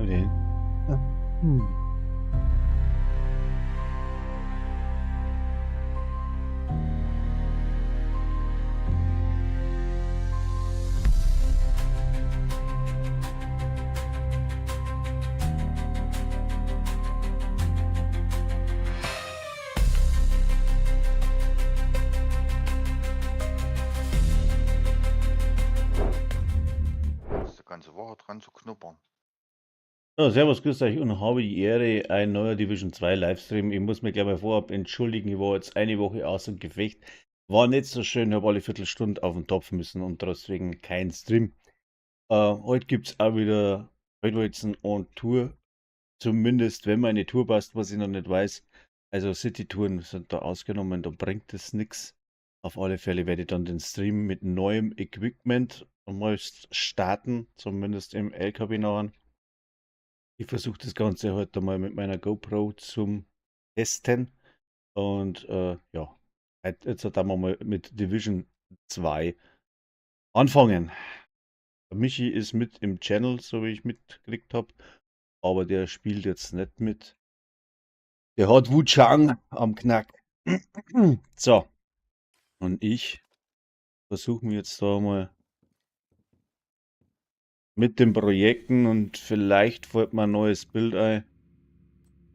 Okay. Hm. Ist die ganze Woche dran zu knuppern. Ja, servus, grüß euch und habe die Ehre, ein neuer Division 2 Livestream. Ich muss mich gleich mal vorab entschuldigen, ich war jetzt eine Woche außer Gefecht. War nicht so schön, habe alle Viertelstunde auf den Topf müssen und deswegen kein Stream. Heute gibt es auch wieder Feldwalzen on Tour. Zumindest, wenn meine Tour passt, was ich noch nicht weiß. Also City-Touren sind da ausgenommen, da bringt es nichts. Auf alle Fälle werde ich dann den Stream mit neuem Equipment mal starten, zumindest im LKW nachher. Ich versuche das Ganze heute mal mit meiner GoPro zum Testen. Und ja, jetzt werden wir mal mit Division 2 anfangen. Der Michi ist mit im Channel, so wie ich mitgekriegt habe, aber der spielt jetzt nicht mit. Der hat Wuchang am Knack. So, und ich versuche mir jetzt da mal mit den Projekten und vielleicht fällt mir ein neues Bild ein,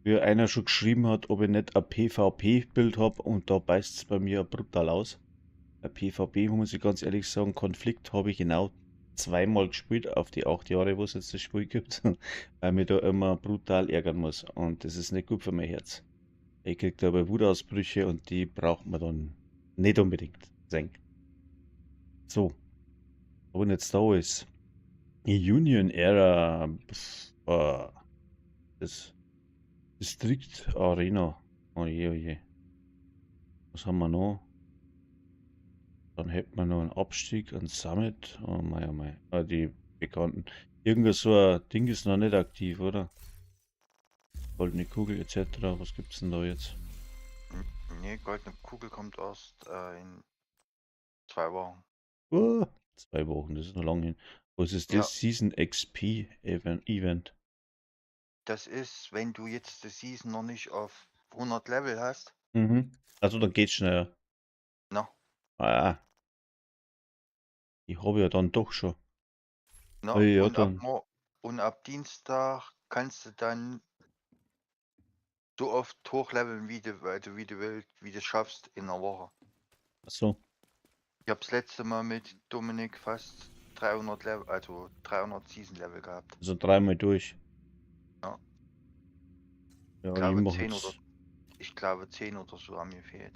wie einer schon geschrieben hat, ob ich nicht ein PvP-Bild habe, und da beißt es bei mir brutal aus. Bei PvP muss ich ganz ehrlich sagen, Konflikt habe ich genau zweimal gespielt auf die 8 Jahre, wo es jetzt das Spiel gibt, weil mich da immer brutal ärgern muss und das ist nicht gut für mein Herz. Ich kriege da aber Wutausbrüche und die braucht man dann nicht unbedingt. So, und jetzt da ist Union Era, das Distrikt Arena. Oh je, oh je. Was haben wir noch? Dann hätten wir noch einen Abstieg, einen Summit. Oh mei, oh mei. Ah, die bekannten. Irgendwas so ein Ding ist noch nicht aktiv, oder? Goldene Kugel etc. Was gibt's denn da jetzt? Nee, goldene Kugel kommt erst in 2 Wochen. Oh, 2 Wochen, das ist noch lange hin. Was ist das? Ja. Season XP Event? Das ist, wenn du jetzt die Season noch nicht auf 100 Level hast. Mhm. Also dann geht's schneller. No. Ah. Ich habe ja dann doch schon. No, Ja, und, dann. ab Dienstag kannst du dann so oft hochleveln, wie du, also wie du willst, wie du schaffst in einer Woche. Ach so. Ich habe das letzte Mal mit Dominik fast 300 Level, also 300 Season Level gehabt. Also dreimal durch. Ja. Ja, Ich glaube, ich mach 10 jetzt. oder, ich glaube 10 oder so haben gefehlt.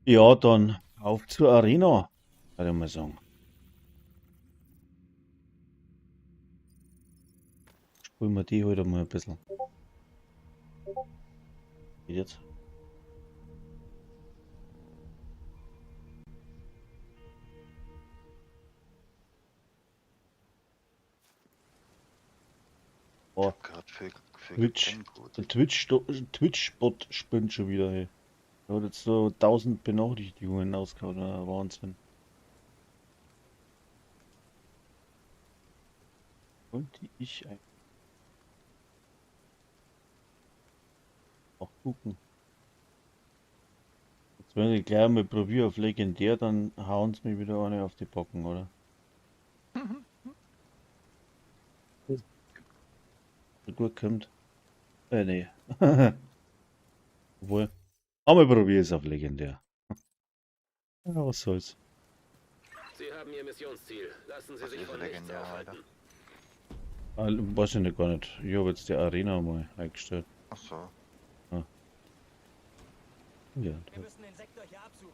Ja, dann auf zur Arena, würde ich mal sagen. Spielen wir die heute mal ein bisschen. Geht jetzt? Oh. Ich hab gehört, für Twitch. Getränk. Der Twitch-Bot spinnt schon wieder, ey. Der hat jetzt so 1000 Benachrichtigungen rausgehauen, ja, Wahnsinn. Wollte ich eigentlich auch gucken. Jetzt wenn ich gleich mal probiere auf legendär, dann hauen sie mir wieder eine auf die Backen, oder? So gut kommt. Nee. Obwohl. Aber probiere es auf legendär. Ja, was soll's. Sie haben Ihr Missionsziel. Lassen Sie Was sich ist von nichts legendär, Alter? aufhalten. Ah, weiß ich nicht, gar nicht. Ich habe jetzt die Arena mal eingestellt. Ach so. Ah. Ja, Wir müssen den Sektor hier absuchen.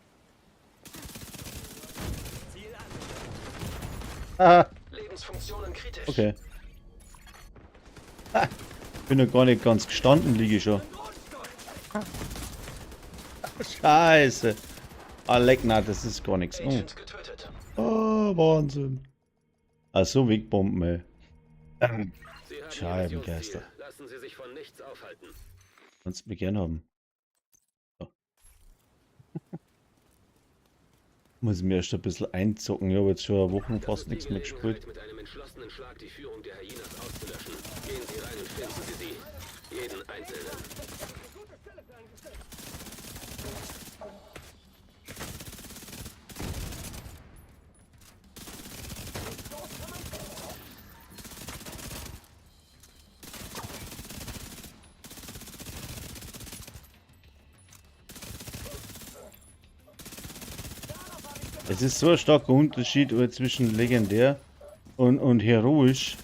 Ziel an. Ah. Lebensfunktionen kritisch. Okay. Ah, bin noch gar nicht ganz gestanden, liege ich schon. Scheiße. Ah, leck, na, das ist gar nichts. Oh. Agent getötet. Oh, Wahnsinn. Ach so, Wegbomben, ey. Sie haben Ihr Scheibengeister. Missionsziel. Lassen Sie sich von nichts aufhalten. Kannst du mich gern haben. So. Muss ich mir erst ein bisschen einzocken. Ich habe jetzt schon eine Woche Das fast ist die nichts mehr gespielt. Gelegenheit, mit einem Entschlossenen Schlag die Führung der Hyenas auszulöschen. Gehen Sie rein und finden Sie sie. Jeden einzelnen. Es ist so ein starker Unterschied zwischen legendär und heroisch.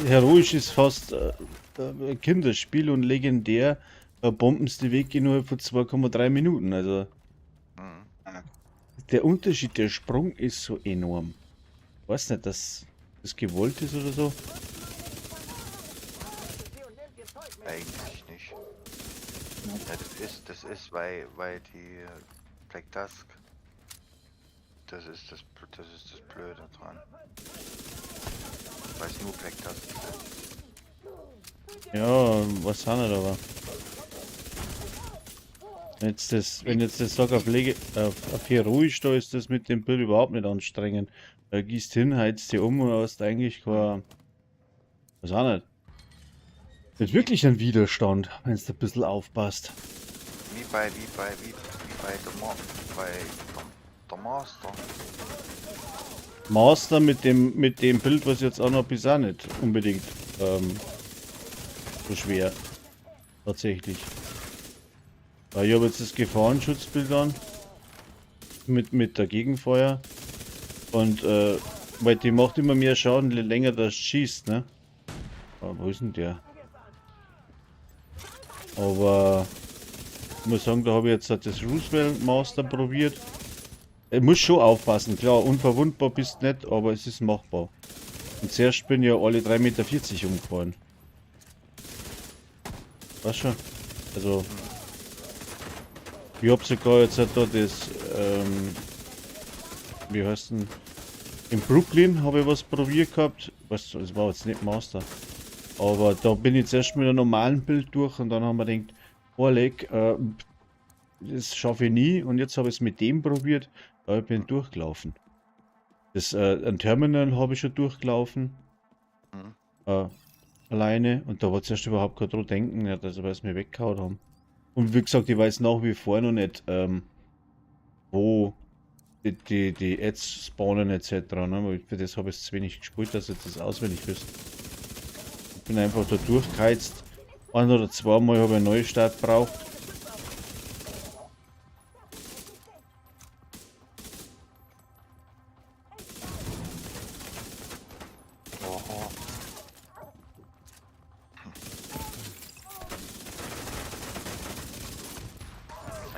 Heroisch ist fast ein Kinderspiel und legendär bomben sie die Weg innerhalb von 2,3 Minuten. Also der Unterschied, der Sprung ist so enorm. Ich weiß nicht, dass das gewollt ist oder so. Eigentlich nicht. Ja, das ist, weil die Black Tusk, das ist das Blöde dran. Weil es nur Black Tusk sind. Ja, was auch nicht, aber. Wenn jetzt das sag auf heroisch, da ist das mit dem Bild überhaupt nicht anstrengend. Da gehst hin, heizt dir um und hast eigentlich kein. Was auch nicht. Nicht wirklich ein Widerstand, wenn du ein bisschen aufpasst. Wie bei der, Ma bei der, der Master. Master mit dem Bild, was jetzt auch noch bis auch nicht unbedingt so schwer. Tatsächlich. Weil ich habe jetzt das Gefahrenschutzbild an. Mit der Gegenfeuer. Und weil die macht immer mehr Schaden, je länger das schießt, ne? Aber wo ist denn der? Aber ich muss sagen, da habe ich jetzt halt das Roosevelt Master probiert. Ich muss schon aufpassen, klar, unverwundbar bist nicht, aber es ist machbar. Und zuerst bin ich ja alle 3,40 Meter umgefahren. Was schon? Also, ich hab sogar jetzt halt da das, wie heißt denn? In Brooklyn habe ich was probiert gehabt. Was, das war jetzt nicht Master. Aber da bin ich zuerst mit einem normalen Bild durch und dann haben wir gedacht, oh leck, das schaffe ich nie. Und jetzt habe ich es mit dem probiert, aber ich bin durchgelaufen. Ein Terminal habe ich schon durchgelaufen. Alleine. Und da war zuerst überhaupt kein dran denken, ja, dass sie mir weggehauen haben. Und wie gesagt, ich weiß nach wie vor noch nicht, wo die Ads spawnen etc. Ne? Weil für das habe ich zu wenig gespielt, dass ich das auswendig wüsste. Ich bin einfach da durchgeheizt. Ein oder zweimal habe ich einen Neustart gebraucht. Oho.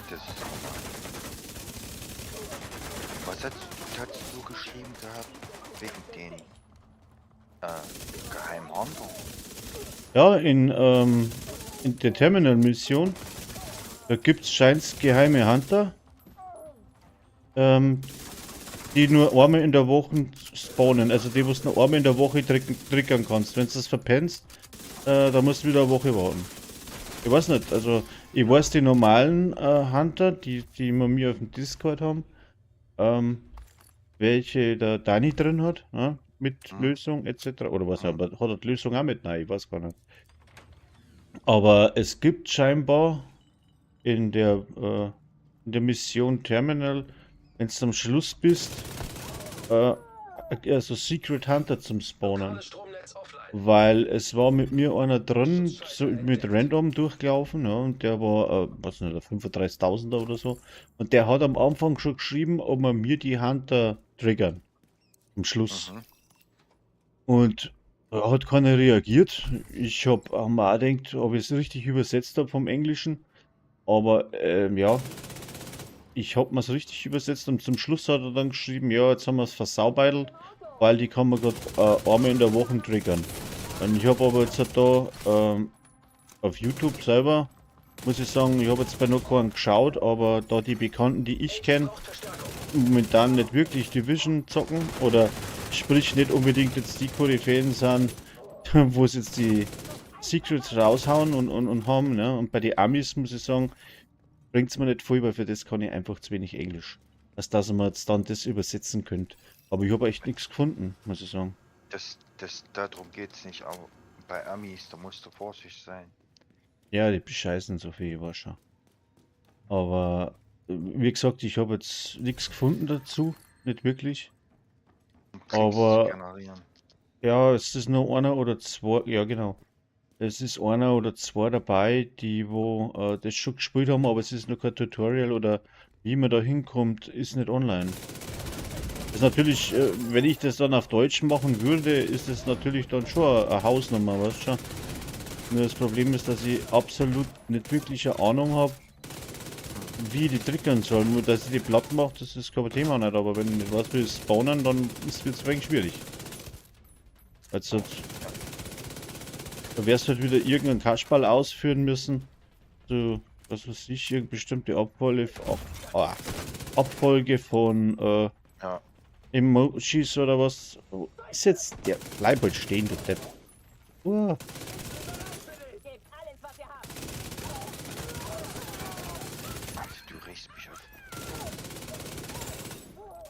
Das ist normal. Was hast du geschrieben gehabt? Wegen den Geheimhandel? Ja, in der Terminal-Mission, da gibt es scheint geheime Hunter, ähm, die nur einmal in der Woche spawnen. Also die, wo du nur einmal in der Woche triggern kannst. Wenn du das verpennst, da musst du wieder eine Woche warten. Ich weiß nicht, also ich weiß die normalen Hunter, die wir mir auf dem Discord haben, welche der Dani drin hat, ne? Mit Lösung etc. Oder was, aber hat er die Lösung auch mit? Nein, ich weiß gar nicht. Aber es gibt scheinbar in der Mission Terminal, wenn du am Schluss bist, also Secret Hunter zum Spawnen. Lokales Stromnetz offline. Weil es war mit mir einer drin, so mit Random durchgelaufen, ja, und der war, was nicht, der 35.000er oder so. Und der hat am Anfang schon geschrieben, ob wir mir die Hunter triggern. Am Schluss. Und da hat keiner reagiert. Ich habe mir auch gedacht, ob ich es richtig übersetzt habe vom Englischen. Aber ja, ich habe mir's richtig übersetzt und zum Schluss hat er dann geschrieben, ja, jetzt haben wir es versaubeidelt, weil die kann man grad einmal in der Woche triggern. Und ich habe aber jetzt halt da auf YouTube selber, muss ich sagen, ich habe jetzt bei noch keinen geschaut, aber da die Bekannten, die ich kenne, momentan nicht wirklich Division zocken oder sprich nicht unbedingt jetzt die Koryphäen sind, wo sie jetzt die Secrets raushauen und haben, ne? Und bei den Amis muss ich sagen, bringt's mir nicht viel, weil für das kann ich einfach zu wenig Englisch. Als dass man jetzt dann das übersetzen könnte. Aber ich habe echt nichts gefunden, muss ich sagen. Darum geht's nicht, aber bei Amis, da musst du vorsichtig sein. Ja, die bescheißen so viel, ich weiß schon. Aber wie gesagt, ich habe jetzt nichts gefunden dazu, nicht wirklich. Um Klicks zu Aber generieren. ja, es ist nur einer oder zwei, ja genau. Es ist einer oder zwei dabei, die wo das schon gespielt haben, aber es ist noch kein Tutorial oder wie man da hinkommt, ist nicht online. Das ist natürlich, wenn ich das dann auf Deutsch machen würde, ist es natürlich dann schon eine Hausnummer, weißt du schon. Nur das Problem ist, dass ich absolut nicht wirklich eine Ahnung habe, wie ich die triggern soll. Nur, dass ich die platt mache, das ist kein Thema nicht. Aber wenn ich nicht weiß, wie es spawnen, dann ist es ein wenig schwierig. Also, da wärst du halt wieder irgendeinen Kasperl ausführen müssen. So, was weiß ich, irgendeine bestimmte Abfolge, Abfolge von Ja. Emojis oder was. Wo ist jetzt der? Bleib halt stehen, du Depp. Gebt alles, was ihr habt. Alter, du regst mich auf.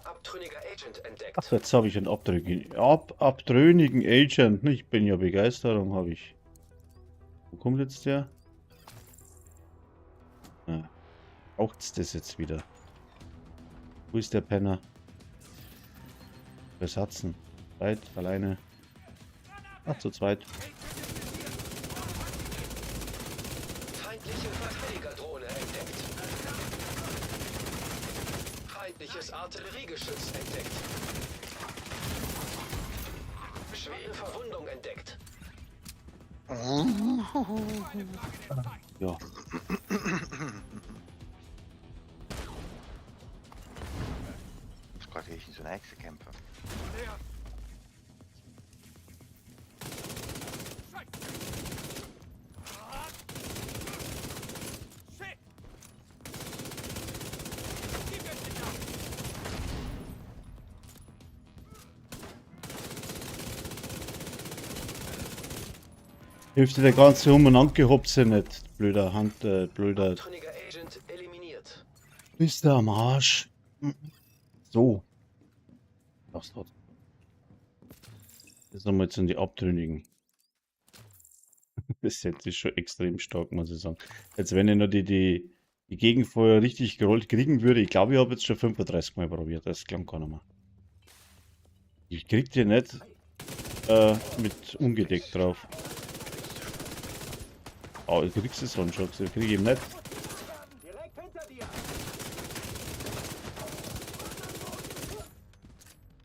Abtrünniger Agent entdeckt. Ach, jetzt habe ich einen abtrünnigen Agent. Ich bin ja Begeisterung, habe ich. Wo kommt jetzt der? Ah, braucht's das jetzt wieder? Wo ist der Penner? Besatzen. Zweit, alleine. Ach, zu zweit. Feindliche Verteidigerdrohne entdeckt. Feindliches Artilleriegeschütz entdeckt. Schwere Verwundung entdeckt. Ja. Ich muss gerade gegen so eine Hexe kämpfen. Hilft dir der ganze Umeinander nicht. Blöder Hand, blöder. Abtrünniger Agent eliminiert. Bist du am Arsch? So. Was dort? Jetzt nochmal zu den Abtrünnigen. Das Set ist schon extrem stark, muss ich sagen. Jetzt, wenn ich noch die Gegenfeuer richtig gerollt kriegen würde, ich glaube, ich habe jetzt schon 35 Mal probiert. Das klang gar nicht mehr. Ich krieg die nicht mit ungedeckt drauf. Oh, du kriegst es schon, schon. Ich krieg ich eben nicht. Direkt hinter dir.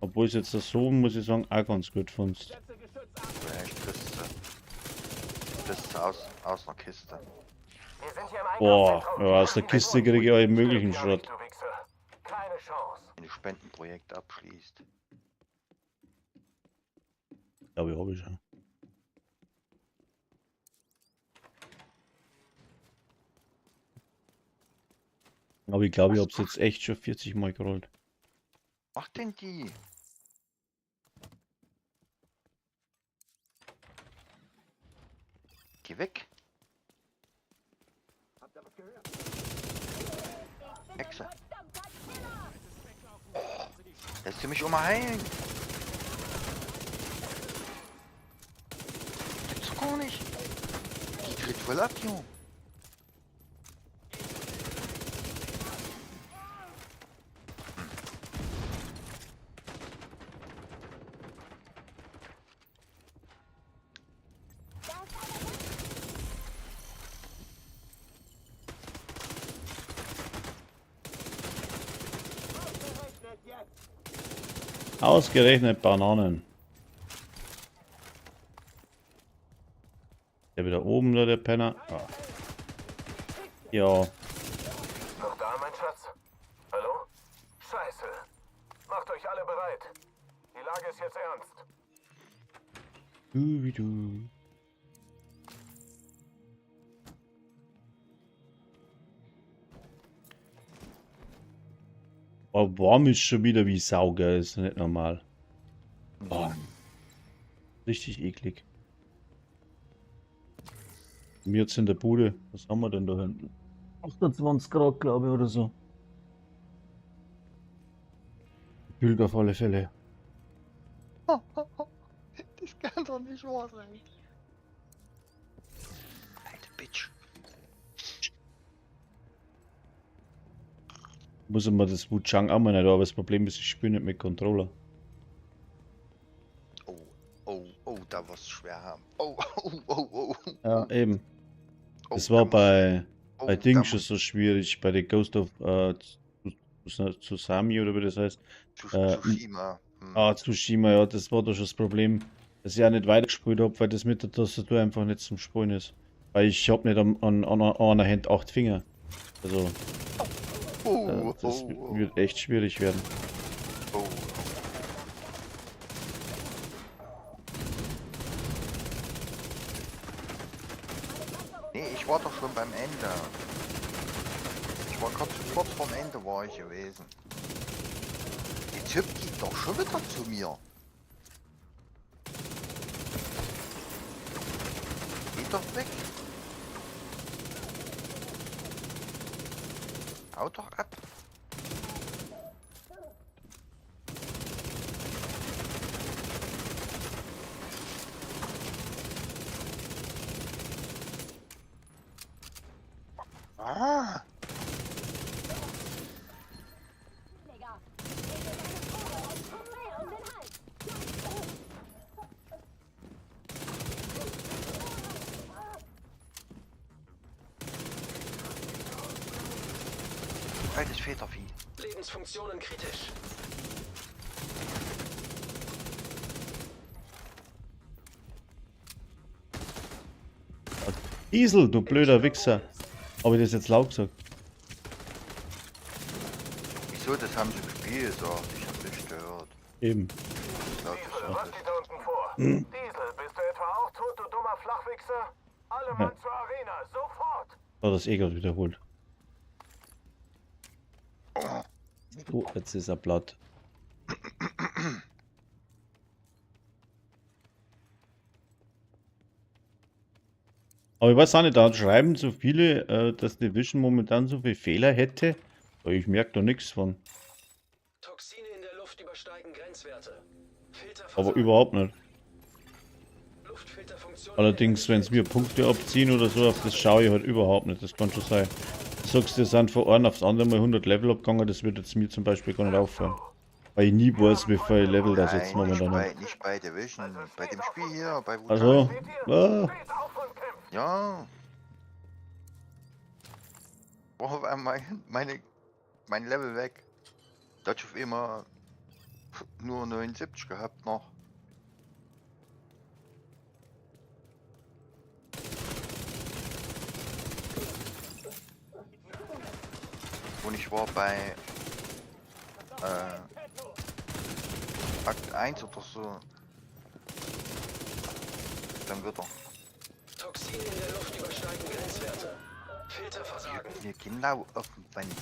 Obwohl es jetzt das so, muss ich sagen, auch ganz gut fandst. Setze Geschütz ab. Vielleicht kriegst du. Kriegst du aus einer Kiste. Wir sind hier im Boah, Einkaufszentrum. ja, aus der Kiste kriege ich alle möglichen Stirb ja Schrott. nicht, du Wichser. Keine Chance. Wenn du Spendenprojekt abschließt. Glaube ich, habe ich schon. Aber ich glaube, ich habe es jetzt echt schon 40 Mal gerollt. Macht denn die? Geh weg. Habt ihr was gehört? Hexe. Oh, lässt du mich immer heilen? Gibt's doch gar nicht. Die tritt voll ab, Junge. Ausgerechnet jetzt. Ausgerechnet Bananen. Der wieder oben, da, der Penner. Ah. Ja. Noch da, mein Schatz? Hallo? Scheiße. Macht euch alle bereit. Die Lage ist jetzt ernst. Du, wie du. Aber warm ist schon wieder wie Sau, gell? Ist nicht normal. Boah. Richtig eklig. Mir jetzt in der Bude. Was haben wir denn da hinten? 28 Grad, glaube ich, oder so. Kühlt auf alle Fälle. Das kann doch nicht wahr sein. Alte Bitch. Muss immer das Wuchang auch mal nicht, aber das Problem ist, ich spiele nicht mit Controller. Oh, oh, oh, da wirst du schwer haben. Oh, oh, oh, oh. Ja, eben. Oh, Das war da bei, oh, bei da Ding schon so schwierig, bei der Ghost of Tsusami oder wie das heißt. Tsushima. Hm. Ah, Tsushima, ja, das war doch schon das Problem, dass ich auch nicht weitergespielt habe, weil das mit der Tastatur einfach nicht zum Spielen ist. Weil ich hab nicht an einer Hand 8 Finger. Also, Oh, das oh, oh, wird echt schwierig werden. oh. Nee, ich war doch schon beim Ende. Ich war kurz vorm Ende war ich gewesen. Jetzt hüpft die doch schon wieder zu mir. Geht doch weg. Hau doch ab. Ah. Altes Federvieh. Lebensfunktionen kritisch. Diesel, du blöder Wichser. Habe ich das jetzt laut gesagt? Wieso? Das haben sie im Spiel gesagt. Ich hab nicht gehört. Eben. Laut Diesel, gesagt was ist. geht da unten vor? Diesel, bist du etwa auch tot, du dummer Flachwichser? Alle Mann zur Arena, sofort! Hat das eh gerade wiederholt. Oh, jetzt ist er platt. Aber ich weiß auch nicht, da schreiben so viele, dass Division momentan so viele Fehler hätte. Aber ich merke da nichts von. Toxine in der Luft übersteigen Grenzwerte. Aber überhaupt nicht. Allerdings, wenn es mir Punkte abziehen oder so, auf das schaue ich halt überhaupt nicht. Das kann schon sein. Du sagst, das sind von einem aufs andere mal 100 Level abgegangen, das wird jetzt mir zum Beispiel gar nicht auffallen. Weil ich nie weiß, wie viel Level das jetzt Nein, momentan habe. nicht bei Division. Bei dem Spiel hier, bei Wuchang. Also, ah, Ja. Boah, auf einmal mein Level weg. Da hatte ich auf immer nur 79 gehabt noch. Und ich war bei Akt 1 oder so. Dann wird er. Toxine in der Luft übersteigen Grenzwerte. Filterversagen. Mir genau auf dem Wand.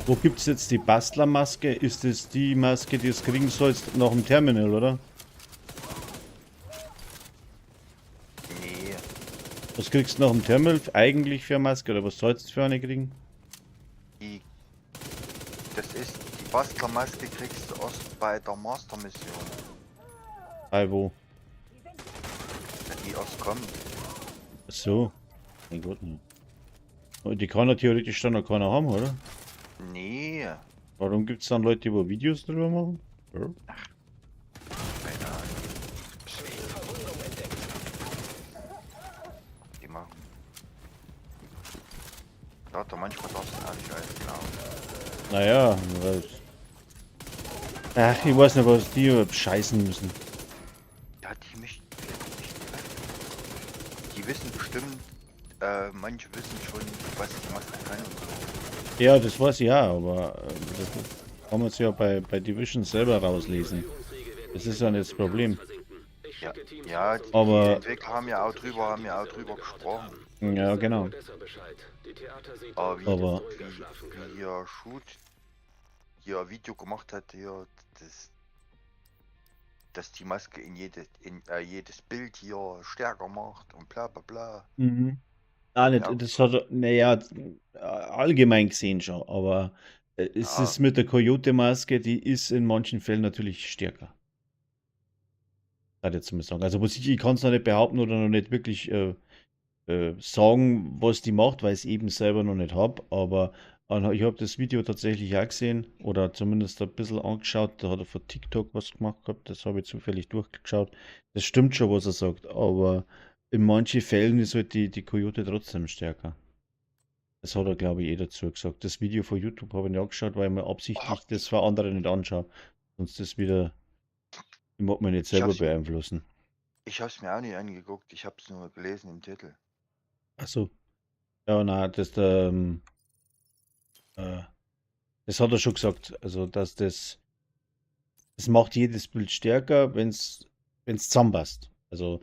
Wo gibt's jetzt die Bastlermaske? Ist es die Maske, die es kriegen sollst nach dem Terminal, oder? Nee. Was kriegst du nach dem Terminal eigentlich für eine Maske? Oder was sollst du für eine kriegen? Das ist die Bastlermaske kriegst du erst bei der Master Mission. Bei wo? Wenn die erst kommt. Ach so. Mein Gott, ne. Und die kann ja theoretisch dann noch keiner haben, oder? Nee. Warum gibt's dann Leute, die wo Videos drüber machen? Ja. Keine Ahnung. Schwere Verwundung entdeckt. Die machen. Ja, da manchmal darfst du auch nicht alles glauben. Naja, weil. Ach, ich weiß nicht, was die überhaupt scheißen müssen. Ja, die möchten vielleicht nicht. Die wissen bestimmt, manche wissen schon, was die Maske kann und so. Ja, das weiß ich ja, aber das kann man sich ja bei Division selber rauslesen. Das ist ja nicht das Problem. Ja, ja, die Aber Entwickler haben ja auch drüber gesprochen. Ja, genau. Aber wie, Aber wie hier Shoot hier ein Video gemacht hat, hier, dass die Maske in jedes Bild hier stärker macht und bla bla bla. Mhm. Ah, nicht, Ja. das hat, naja, allgemein gesehen schon, aber es Ja. ist mit der Coyote-Maske, die ist in manchen Fällen natürlich stärker. Kann ich jetzt mal sagen. Also, was ich kann es noch nicht behaupten oder noch nicht wirklich sagen, was die macht, weil ich es eben selber noch nicht habe, aber ich habe das Video tatsächlich auch gesehen oder zumindest ein bisschen angeschaut. Da hat er von TikTok was gemacht gehabt, das habe ich zufällig durchgeschaut. Das stimmt schon, was er sagt, aber in manchen Fällen ist halt die Coyote trotzdem stärker. Das hat er, glaube ich, eh dazu gesagt. Das Video von YouTube habe ich nicht angeschaut, weil ich mir absichtlich das für andere nicht anschaue. Sonst ist wieder, ich mag mich nicht Ich selber hab's- beeinflussen. Ich hab's mir auch nicht angeguckt, ich hab's nur gelesen im Titel. Achso. Ja, nein, äh, das hat er schon gesagt. Also, dass das macht jedes Bild stärker, wenn es zusammenpasst. Also,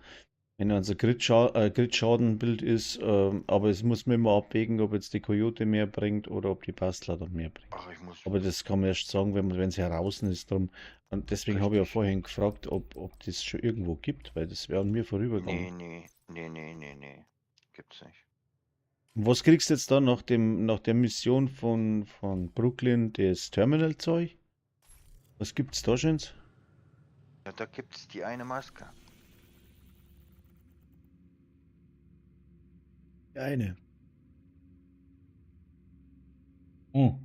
wenn unser Crit-Schaden-Bild ist, aber es muss man immer abwägen, ob jetzt die Coyote mehr bringt oder ob die Bastler dann mehr bringt. Ach, ich muss. Aber das kann man erst sagen, wenn es heraus ist. Drum. Und deswegen habe ich ja Richtig. vorhin gefragt, ob das schon irgendwo gibt, weil das wäre an mir vorübergegangen. Nee, nee, nee, nee, nee, nee. Gibt's nicht. Und was kriegst du jetzt da nach der Mission von Brooklyn, das Terminal-Zeug? Was gibt's da schon? Ja, da gibt's die eine Maske. Die eine. Hm.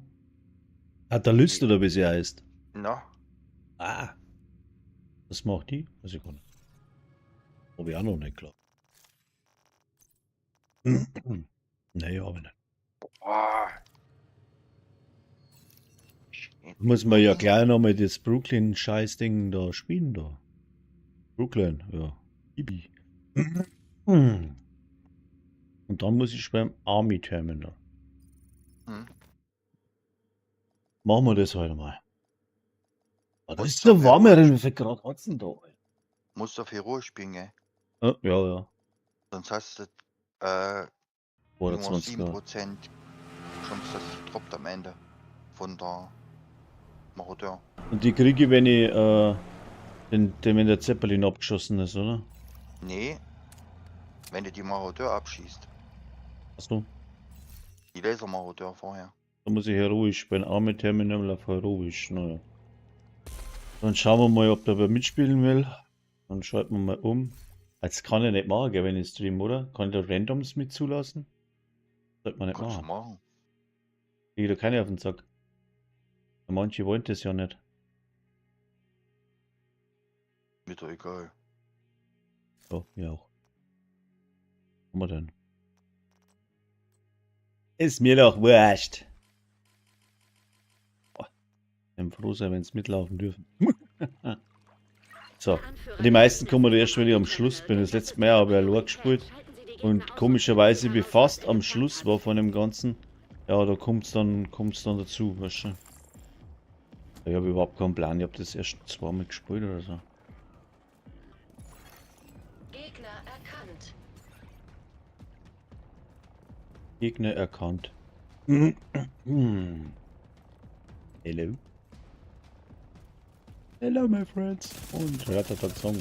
Katalyst oder wie sie heißt. Na, Ah. Was macht die? Weiß ich gar nicht. Hab ich auch noch nicht klar. Naja, aber nicht. Boah. Muss man ja gleich nochmal das Brooklyn-Scheißding da spielen da. Brooklyn, ja. Ibi. Und dann muss ich beim Army Terminal. Hm. Machen wir das heute mal. Ah, das Muss ist der doch warme, wie viel Grad hat's denn da? Musst auf Heroisch spielen, gell? Ja, ja, ja. Sonst hast du Oder nur 20 Grad. 7% Chance, dass es droppt am Ende von der Marodeur. Und die kriege ich, wenn ich, wenn der Zeppelin abgeschossen ist, oder? Nee, wenn du die Marodeur abschießt. Achso, Die Lasermarodeur vorher. da muss ich heroisch spielen. Army Terminal auf heroisch, naja. Dann schauen wir mal, ob der wer mitspielen will. Dann schalten wir mal um. Jetzt kann ich nicht machen, gell, wenn ich stream, oder? Kann ich da Randoms mit zulassen? Sollte man nicht Kannst du machen. machen. Krieg ich da keine auf den Sack. Manche wollen das ja nicht. Mir doch egal. Ja, mir auch. Was haben wir denn? Ist mir doch wurscht. Boah. Ich bin froh sein, wenn sie mitlaufen dürfen. So. Die meisten kommen erst, wenn ich am Schluss bin. Das letzte Mal habe ich allein gespielt. Und komischerweise, wie fast am Schluss war von dem Ganzen, ja, da kommt's dann dazu, weißt du. Ich habe überhaupt keinen Plan, ich habe das erst zweimal gespielt oder so. Gegner erkannt. Gegner erkannt. Hello. Hello, my friends. Und Ratatat-Song.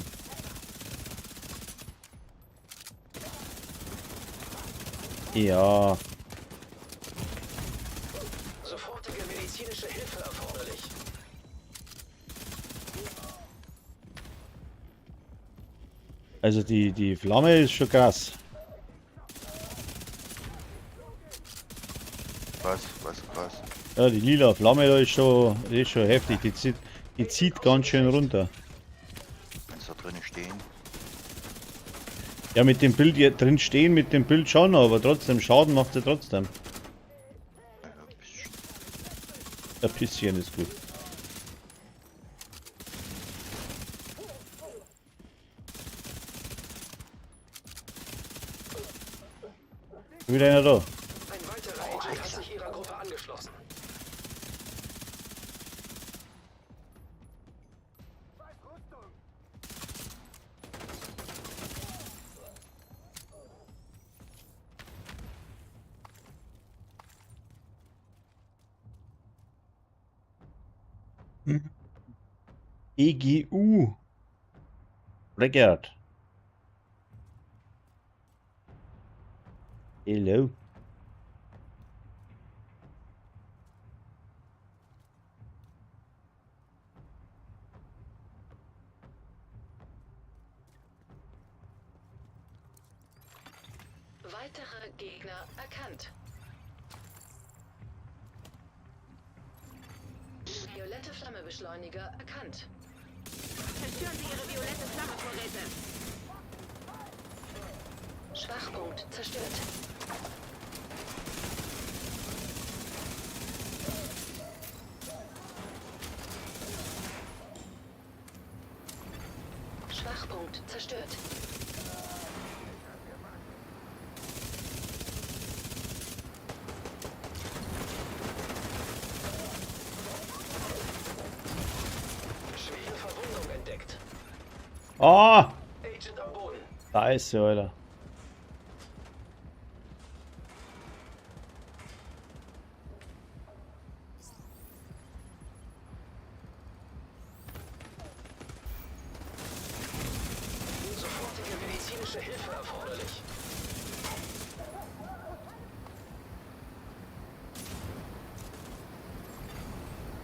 Ja. Sofortige medizinische Hilfe erforderlich. Also die Flamme ist schon krass. Was, was? Ja, die lila Flamme da ist schon, die ist schon heftig. Die zieht ganz schön runter. Kannst da drinnen stehen? Ja, mit dem Bild hier drin stehen, mit dem Bild schon, aber trotzdem, Schaden macht sie trotzdem. Ja, ein bisschen. Ein bisschen ist gut. Wieder einer da. Ein weiterer Agent hat sich ihrer Gruppe angeschlossen. EGU. Record. Hello. Weitere Gegner erkannt. Violette Flammebeschleuniger erkannt. Zerstören Sie Ihre violette Flammevorräte. Schwachpunkt zerstört. Schwachpunkt zerstört. Schwere Verwundung entdeckt. Ah! Agent am Boden. Da ist sie, Alter. Sofortige medizinische Hilfe erforderlich.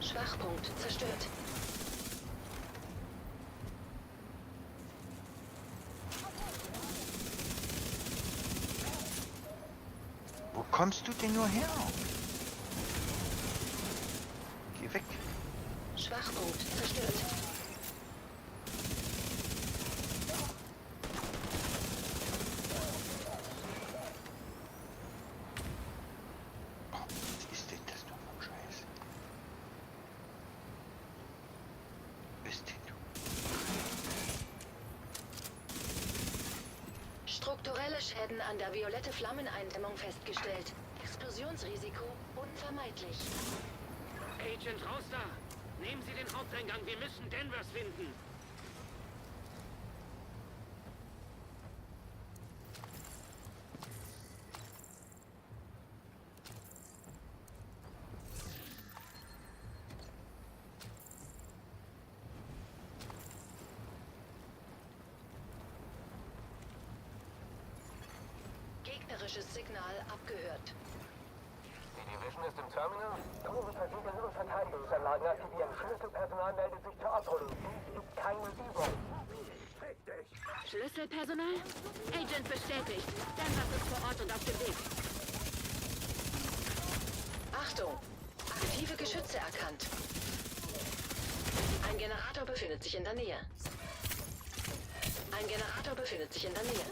Schwachpunkt zerstört. Wo kommst du denn nur her? Geh weg. Schwachpunkt zerstört. Oh, was ist denn das noch für ein Scheiß? Bist denn du? Strukturelle Schäden an der violette Flammeneindämmung festgestellt. Explosionsrisiko unvermeidlich. Agent, raus da! Nehmen Sie den Haupteingang, wir müssen Danvers finden. Gegnerisches Signal abgehört. Die Division ist im Terminal? Tore versiegeln und Verteidigungsanlagen aktivieren. Schlüsselpersonal meldet sich zur Abholung. Dies ist keine Übung. Schlüsselpersonal? Agent bestätigt. Danvers ist vor Ort und auf dem Weg. Achtung! Aktive Geschütze erkannt. Ein Generator befindet sich in der Nähe. Ein Generator befindet sich in der Nähe.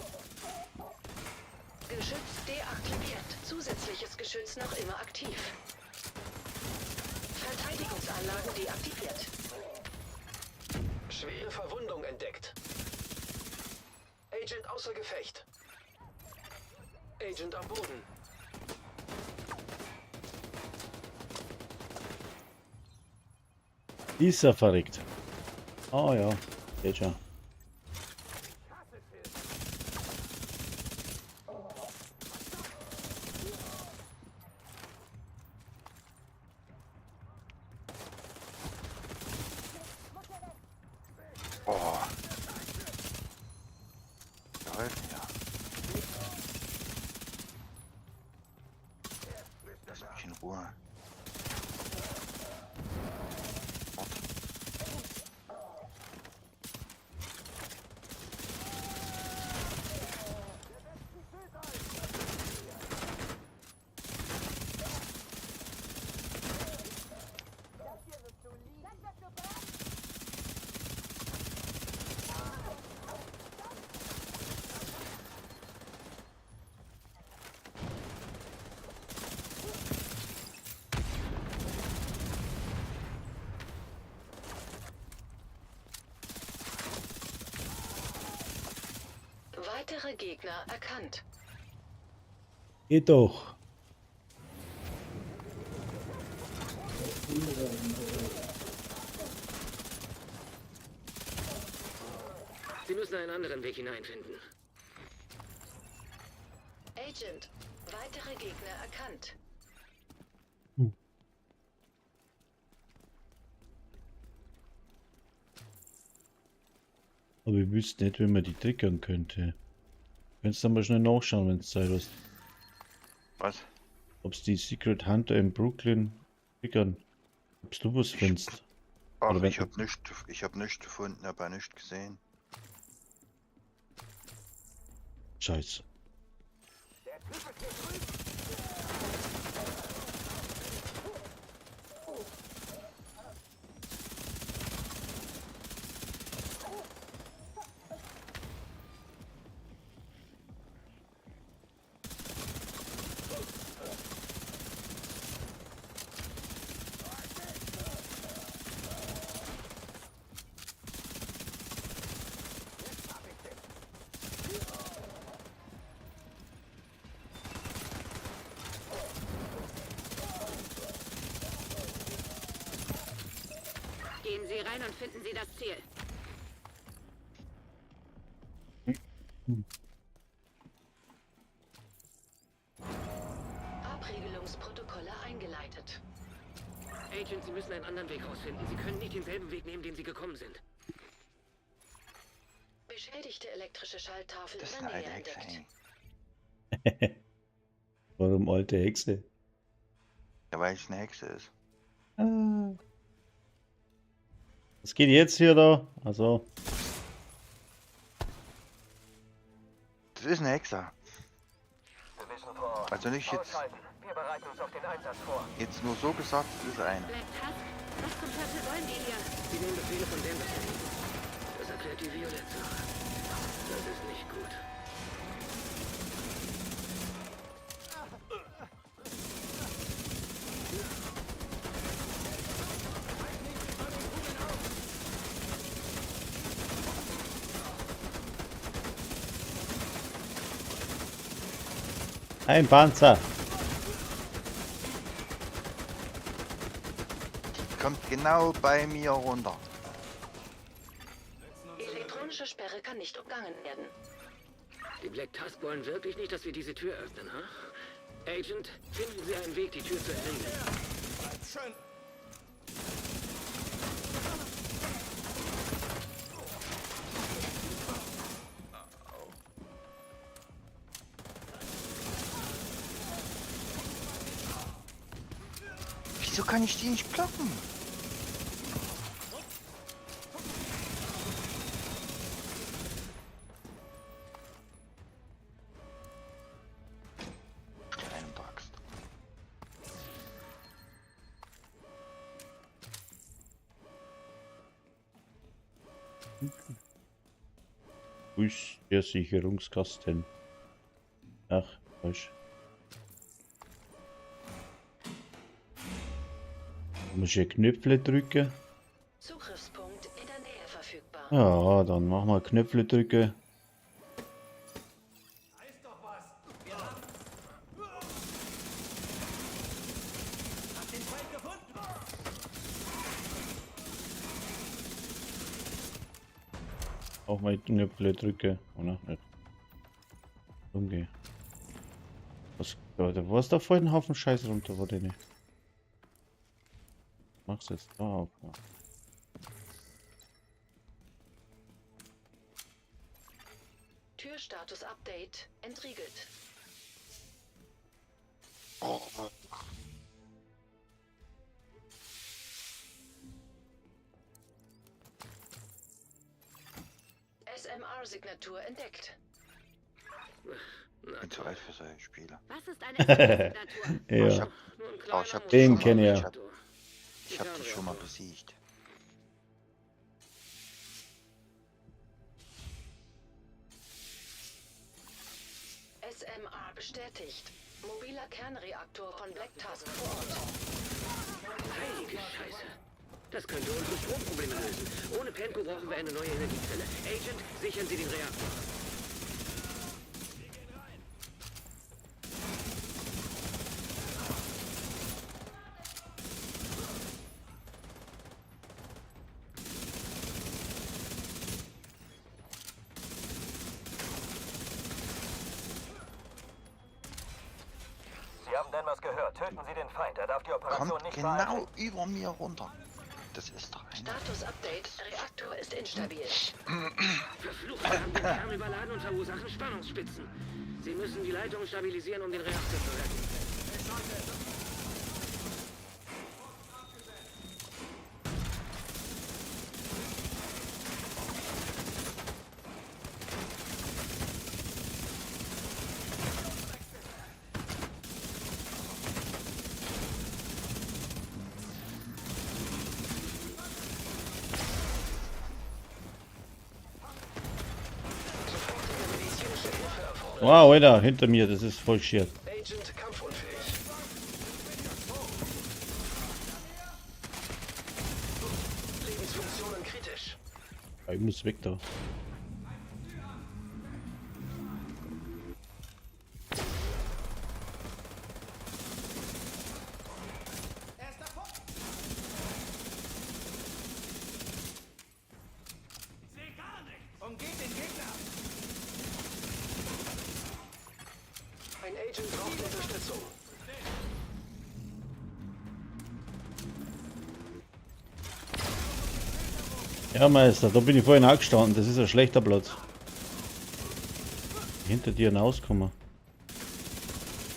Geschütz deaktiviert. Zusätzliches Geschütz noch immer aktiv. Verteidigungsanlagen deaktiviert. Schwere Verwundung entdeckt. Agent außer Gefecht. Agent am Boden. Ist er verrückt. Ah ja, geht schon. Oh. Geholfen, ja. Lass mich in Ruhe. Ort. Weitere Gegner erkannt. Geht doch. Sie müssen einen anderen Weg hineinfinden. Agent, weitere Gegner erkannt. Aber ich wüsste nicht, wie man die triggern könnte. Könntest du mal schnell nachschauen, wenn du Zeit hast. Was? Ob's die Secret Hunter in Brooklyn triggern? Ob's du was findest? Ach, Oder wenn- ich hab nichts gefunden, hab ja nichts gesehen. Scheiße. Gehen Sie rein und finden Sie das Ziel. Abriegelungsprotokolle eingeleitet. Agent, Sie müssen einen anderen Weg rausfinden. Sie können nicht denselben Weg nehmen, den Sie gekommen sind. Beschädigte elektrische Schalttafel Das ist in eine der alte Nähe Hexe, entdeckt. ey. Warum alte Hexe? Ja, weil es eine Hexe ist. Ah. Was geht jetzt hier da? Also, Das ist eine Hexe. Division vor Ort. Also nicht jetzt, Ausschalten. Wir bereiten uns auf den Einsatz vor. jetzt nur so gesagt, es ist eine. Black Tusk? Was zum Teufel wollen die hier? Sie nehmen Befehle von Danvers entgegen. Das erklärt die Violett-Sache. Das ist nicht gut. Ein Panzer. Die kommt genau bei mir runter. Elektronische Sperre kann nicht umgangen werden. Die Black Tusk wollen wirklich nicht, dass wir diese Tür öffnen, ha? Agent, finden Sie einen Weg, die Tür zu entriegeln. Wieso kann ich die nicht blocken? Kleine Axt. Wo ist der Sicherungskasten? Ach, falsch. Muss ich hier Knöpfe drücken? Zugriffspunkt in der Nähe verfügbar. Ja, dann machen wir Knöpfe drücken. Auch mal Knöpfe drücken, oder? Nicht. Umgeh. Was, da war da voll ein Haufen Scheiß runter, wurde nicht. Mach's jetzt da auf. Ja. Türstatus Update entriegelt. Oh, SMR-Signatur entdeckt. ich bin zu alt für solche Spiele. Was ist eine SMR-Signatur? Ja. Ich hab, Nur ein oh, ich hab Den die schon kenn mal, ich ja. Ich hab die schon mal besiegt. SMR bestätigt. Mobiler Kernreaktor von Black Tusk vor Ort. Heilige Scheiße. Das könnte unsere Stromprobleme lösen. Ohne Penko brauchen wir eine neue Energiezelle. Agent, sichern Sie den Reaktor. Sie haben Danvers gehört. Töten Sie den Feind. Er darf die Operation Kommt nicht genau beeinträchtigen. über mir runter. Das ist doch ein. Status Update. Reaktor ist instabil. Verflucht, wir haben den Kern überladen und verursachen Spannungsspitzen. Sie müssen die Leitung stabilisieren, um den Reaktor zu retten. Wow, Alter, hinter mir, das ist voll schier. Agent kampfunfähig. Lebensfunktionen kritisch. Ich muss weg da. Ein Agent braucht Unterstützung. Ja, Meister, da bin ich vorhin auch gestanden. Das ist ein schlechter Platz. Hinter dir hinauskommen.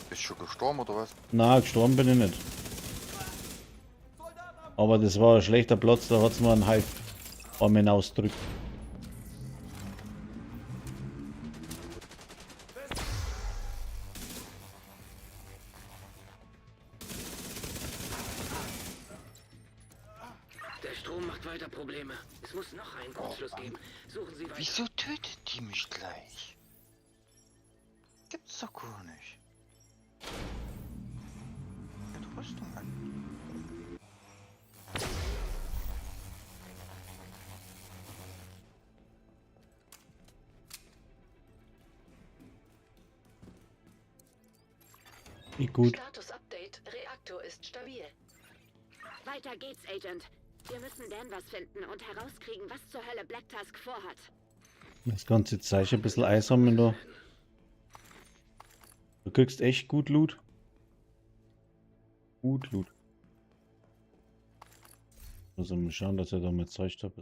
Bist schon gestorben oder was? Na, gestorben bin ich nicht. Aber das war ein schlechter Platz, da hat es mir einen Hive Arm hinausgedrückt. Der Strom macht weiter Probleme. Es muss noch einen Kurzschluss geben. Suchen Sie weiter. Wieso tötet die mich gleich? Gibt's doch gar nicht. Mit Rüstung an. Nicht gut. Status Update. Reaktor ist stabil. Weiter geht's, Agent. Wir müssen Danvers finden und herauskriegen, was zur Hölle Black Tusk vorhat. Das ganze Zeug ein bisschen einsammeln da. Du kriegst echt gut Loot. Gut Loot. Muss mal schauen, dass er da mal Zeug hat.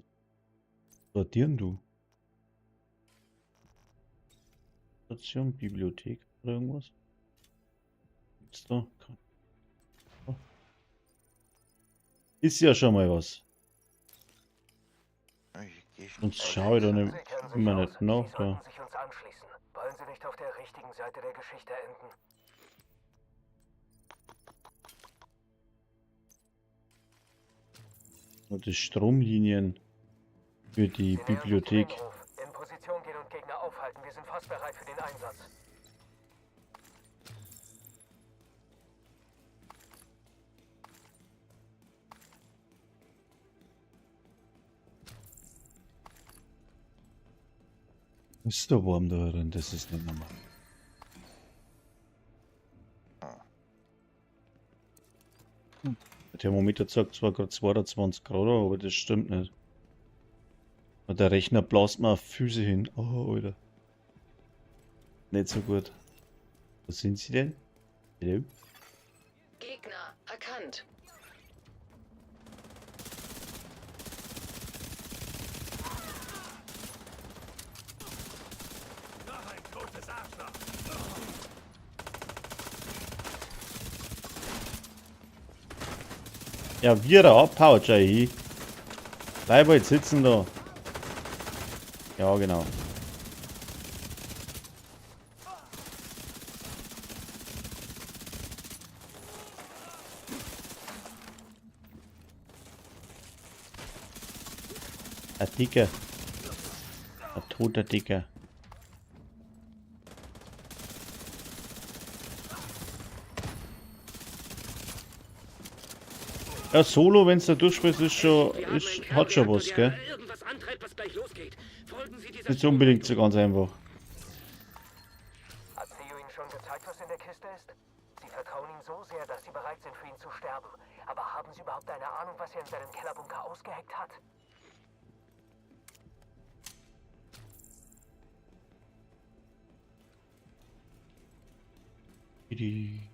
Sortieren du. Station, Bibliothek oder irgendwas? Gibt's da? Oh. Ist ja schon mal was. Ich geh schon. Sonst schaue ich da nicht, Sie kennen sich immer aus. nicht nach Sie da. sollten sich uns anschließen. Wollen Sie nicht auf der richtigen Seite der Geschichte enden? Und die Stromlinien für die Sie nähern sich dem Bibliothek. Innenhof. In Position gehen und Gegner aufhalten. Wir sind fast bereit für den Einsatz. Ist der Wurm da drin? Das ist nicht normal. Der Thermometer zeigt zwar gerade 22 Grad, aber das stimmt nicht. Und der Rechner blast mir auf Füße hin. Oh, Alter. Nicht so gut. Wo sind sie denn? Hallo? Gegner erkannt. Ja, wir da abhaut, schau hin. Bleib halt sitzen da. Ja, genau. Ein Dicker. Ein toter Dicker. Ja, Solo, wenn's da durchspielst, ist schon, Wir haben ist, einen hat schon Kernreaktor, was, der gell? Irgendwas antreibt, was gleich losgeht. Folgen Sie dieser Nicht unbedingt so ganz einfach. Hat Theo Ihnen schon gezeigt, was in der Kiste ist? Sie vertrauen ihm so sehr, dass Sie bereit sind, für ihn zu sterben. Aber haben Sie überhaupt eine Ahnung, was er in seinem Kellerbunker ausgeheckt hat? Die.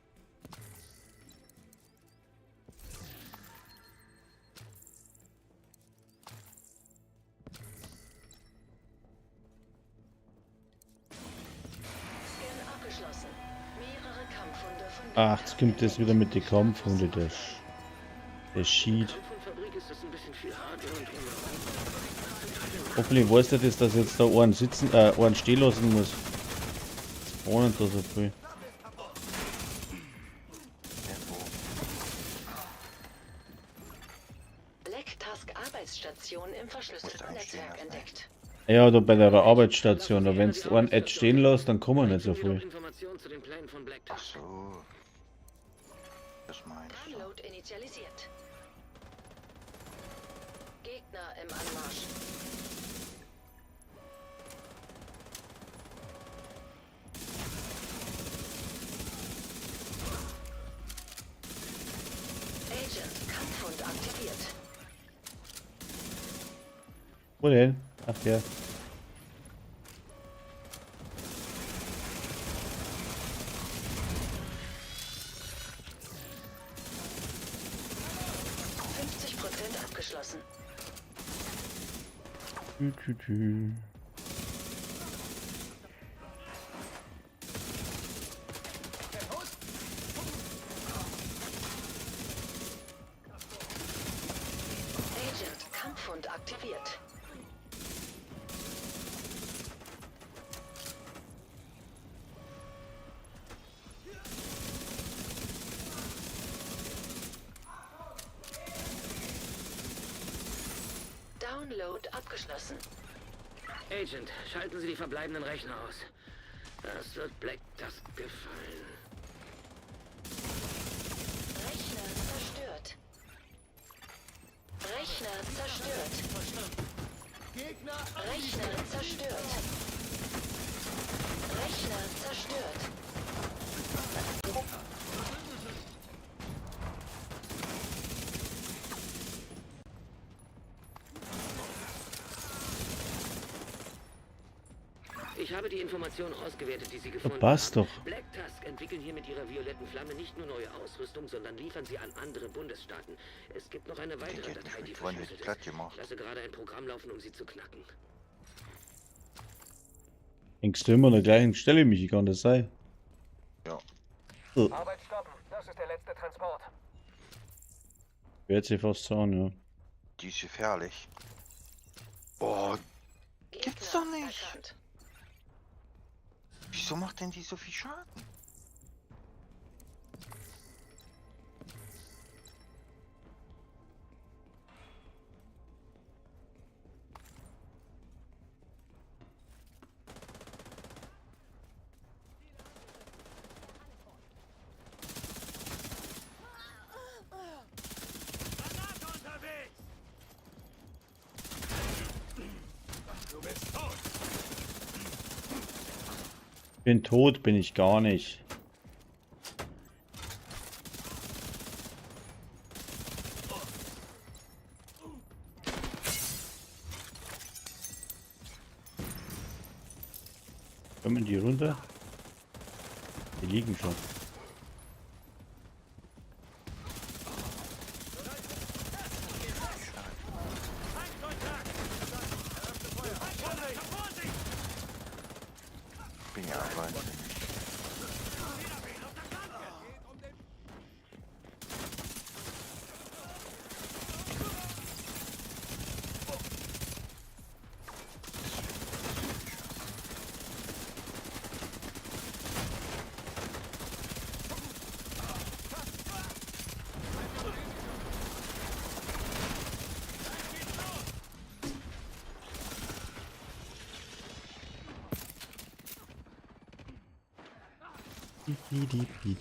Ach, jetzt kommt das wieder mit den Kampfhunde, der Sheet. Kampfhundfabrik ist das ein bisschen viel Hardware und drumherum. Hoffentlich weiß der das, dass ich jetzt da einen sitzen, einen stehen lassen muss. Spawnen da so viel. Tempo. Black Tusk Arbeitsstation im verschlüsselten Musst einstehen Netzwerk lassen, ne? entdeckt. Ja, da bei der Arbeitsstation, da wenn du einen Ad stehen lässt, dann kommen nicht so Vielleicht finden wir viel. noch Informationen zu den Plänen von Black Ach Tusk. so. Das meinst du. Download initialisiert. Gegner im Anmarsch. Agent, Kampfhund aktiviert. Wo denn? Ach ja. Prozent abgeschlossen. Tü, tü, tü. Agent, Kampfhund aktiviert. Download abgeschlossen. Agent, schalten Sie die verbleibenden Rechner aus. Das wird Black Tusk gefallen. Rechner zerstört. Rechner zerstört. Rechner zerstört. Rechner zerstört. Ich habe die Informationen ausgewertet, die Sie gefunden passt haben. doch. Black Tusk entwickeln hier mit ihrer violetten Flamme nicht nur neue Ausrüstung, sondern liefern sie an andere Bundesstaaten. Es gibt noch eine weitere Die hätten Datei, mich die mit One Hit verschlüsselt platt ist. gemacht. Ich lasse gerade ein Programm laufen, um sie zu knacken. Hängst du immer an der gleichen Stelle, Michi, kann das sein? Ja. Oh, Arbeit stoppen. Das ist der letzte Transport. Wird sie fast sagen, ja. Die ist gefährlich. Boah, Gegner Gibt's doch nicht. Erkannt. wieso macht denn die so viel Schaden? Bin tot, bin ich gar nicht. Kommen die runter? Die liegen schon. Bin ja wahnsinnig.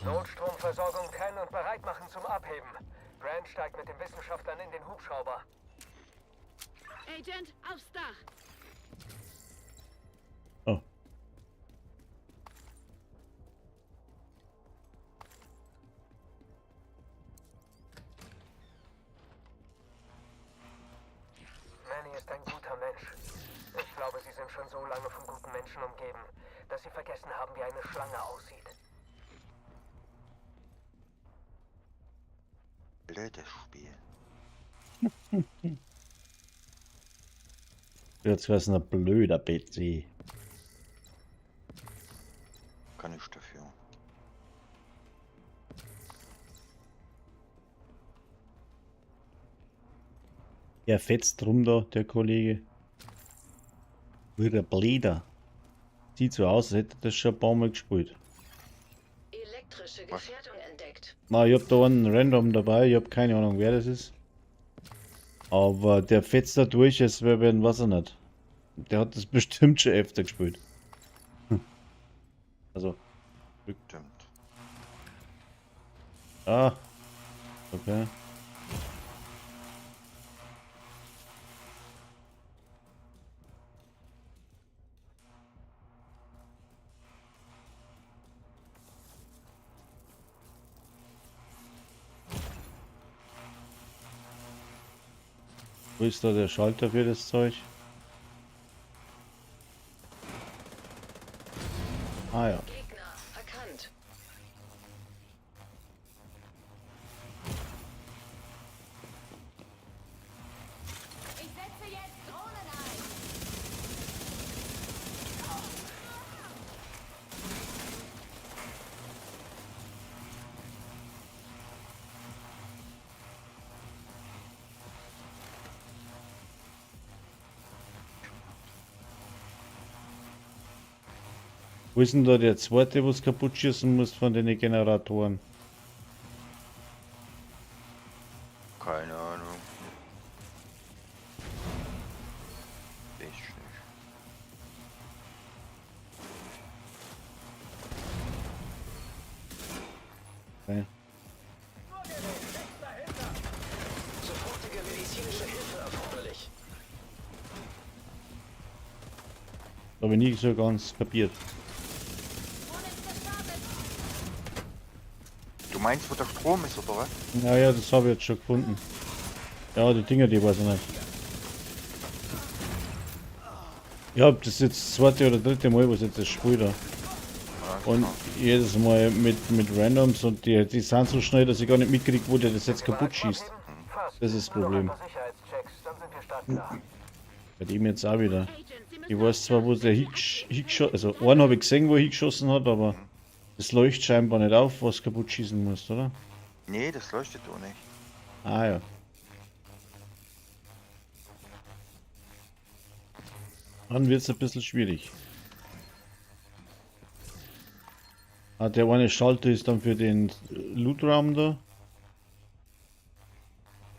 Notstromversorgung trennen und bereit machen zum Abheben. Brand steigt mit den Wissenschaftlern in den Hubschrauber. Agent, aufs Dach! Oh. Manny ist ein guter Mensch. Ich glaube, sie sind schon so lange von guten Menschen umgeben, dass sie vergessen haben, wie eine Schlange aussieht. Blödes Spiel. Jetzt wär's ein blöder PC. Kann ich dafür. Der fetzt rum da, der Kollege. Wie der Bläder. Sieht so aus, als hätte er das schon ein paar Mal gespielt. Elektrische Was? Gefährdung entdeckt. Na, ich hab da einen Random dabei, ich hab keine Ahnung, wer das ist. Aber der fetzt da durch, als wäre ein Wasser nicht. Der hat das bestimmt schon öfter gespielt. Also, Stimmt. ah. Okay. Wo ist da der Schalter für das Zeug? Ah ja. Gegner erkannt. Ich setze jetzt Drohnen ein. Wo ist denn da der zweite, was kaputt schießen muss von den Generatoren? Keine Ahnung. Ich nicht. Okay. Sofortige medizinische Hilfe erforderlich. Habe ich nie so ganz kapiert. Du meinst, wo der Strom ist, oder was? Naja, das habe ich jetzt schon gefunden. Ja, die Dinger, die weiß ich nicht. Ja, das ist jetzt das zweite oder dritte Mal, was ich jetzt das spiele da. Ja, Und genau. jedes Mal mit Randoms und die sind so schnell, dass ich gar nicht mitkriege, wo der das jetzt kaputt schießt. Fast. Das ist das Nur noch ein Problem. paar Sicherheitschecks, dann sind wir startklar. Bei dem jetzt auch wieder. Agent, Sie müssen Ich weiß zwar, wo der hingeschossen, also einen habe ich gesehen, wo er hingeschossen hat, aber es leuchtet scheinbar nicht auf, was kaputt schießen muss, oder? Nee, das leuchtet doch nicht. Ah ja. Dann wird es ein bisschen schwierig. Ah, der eine Schalter ist dann für den Lootraum da.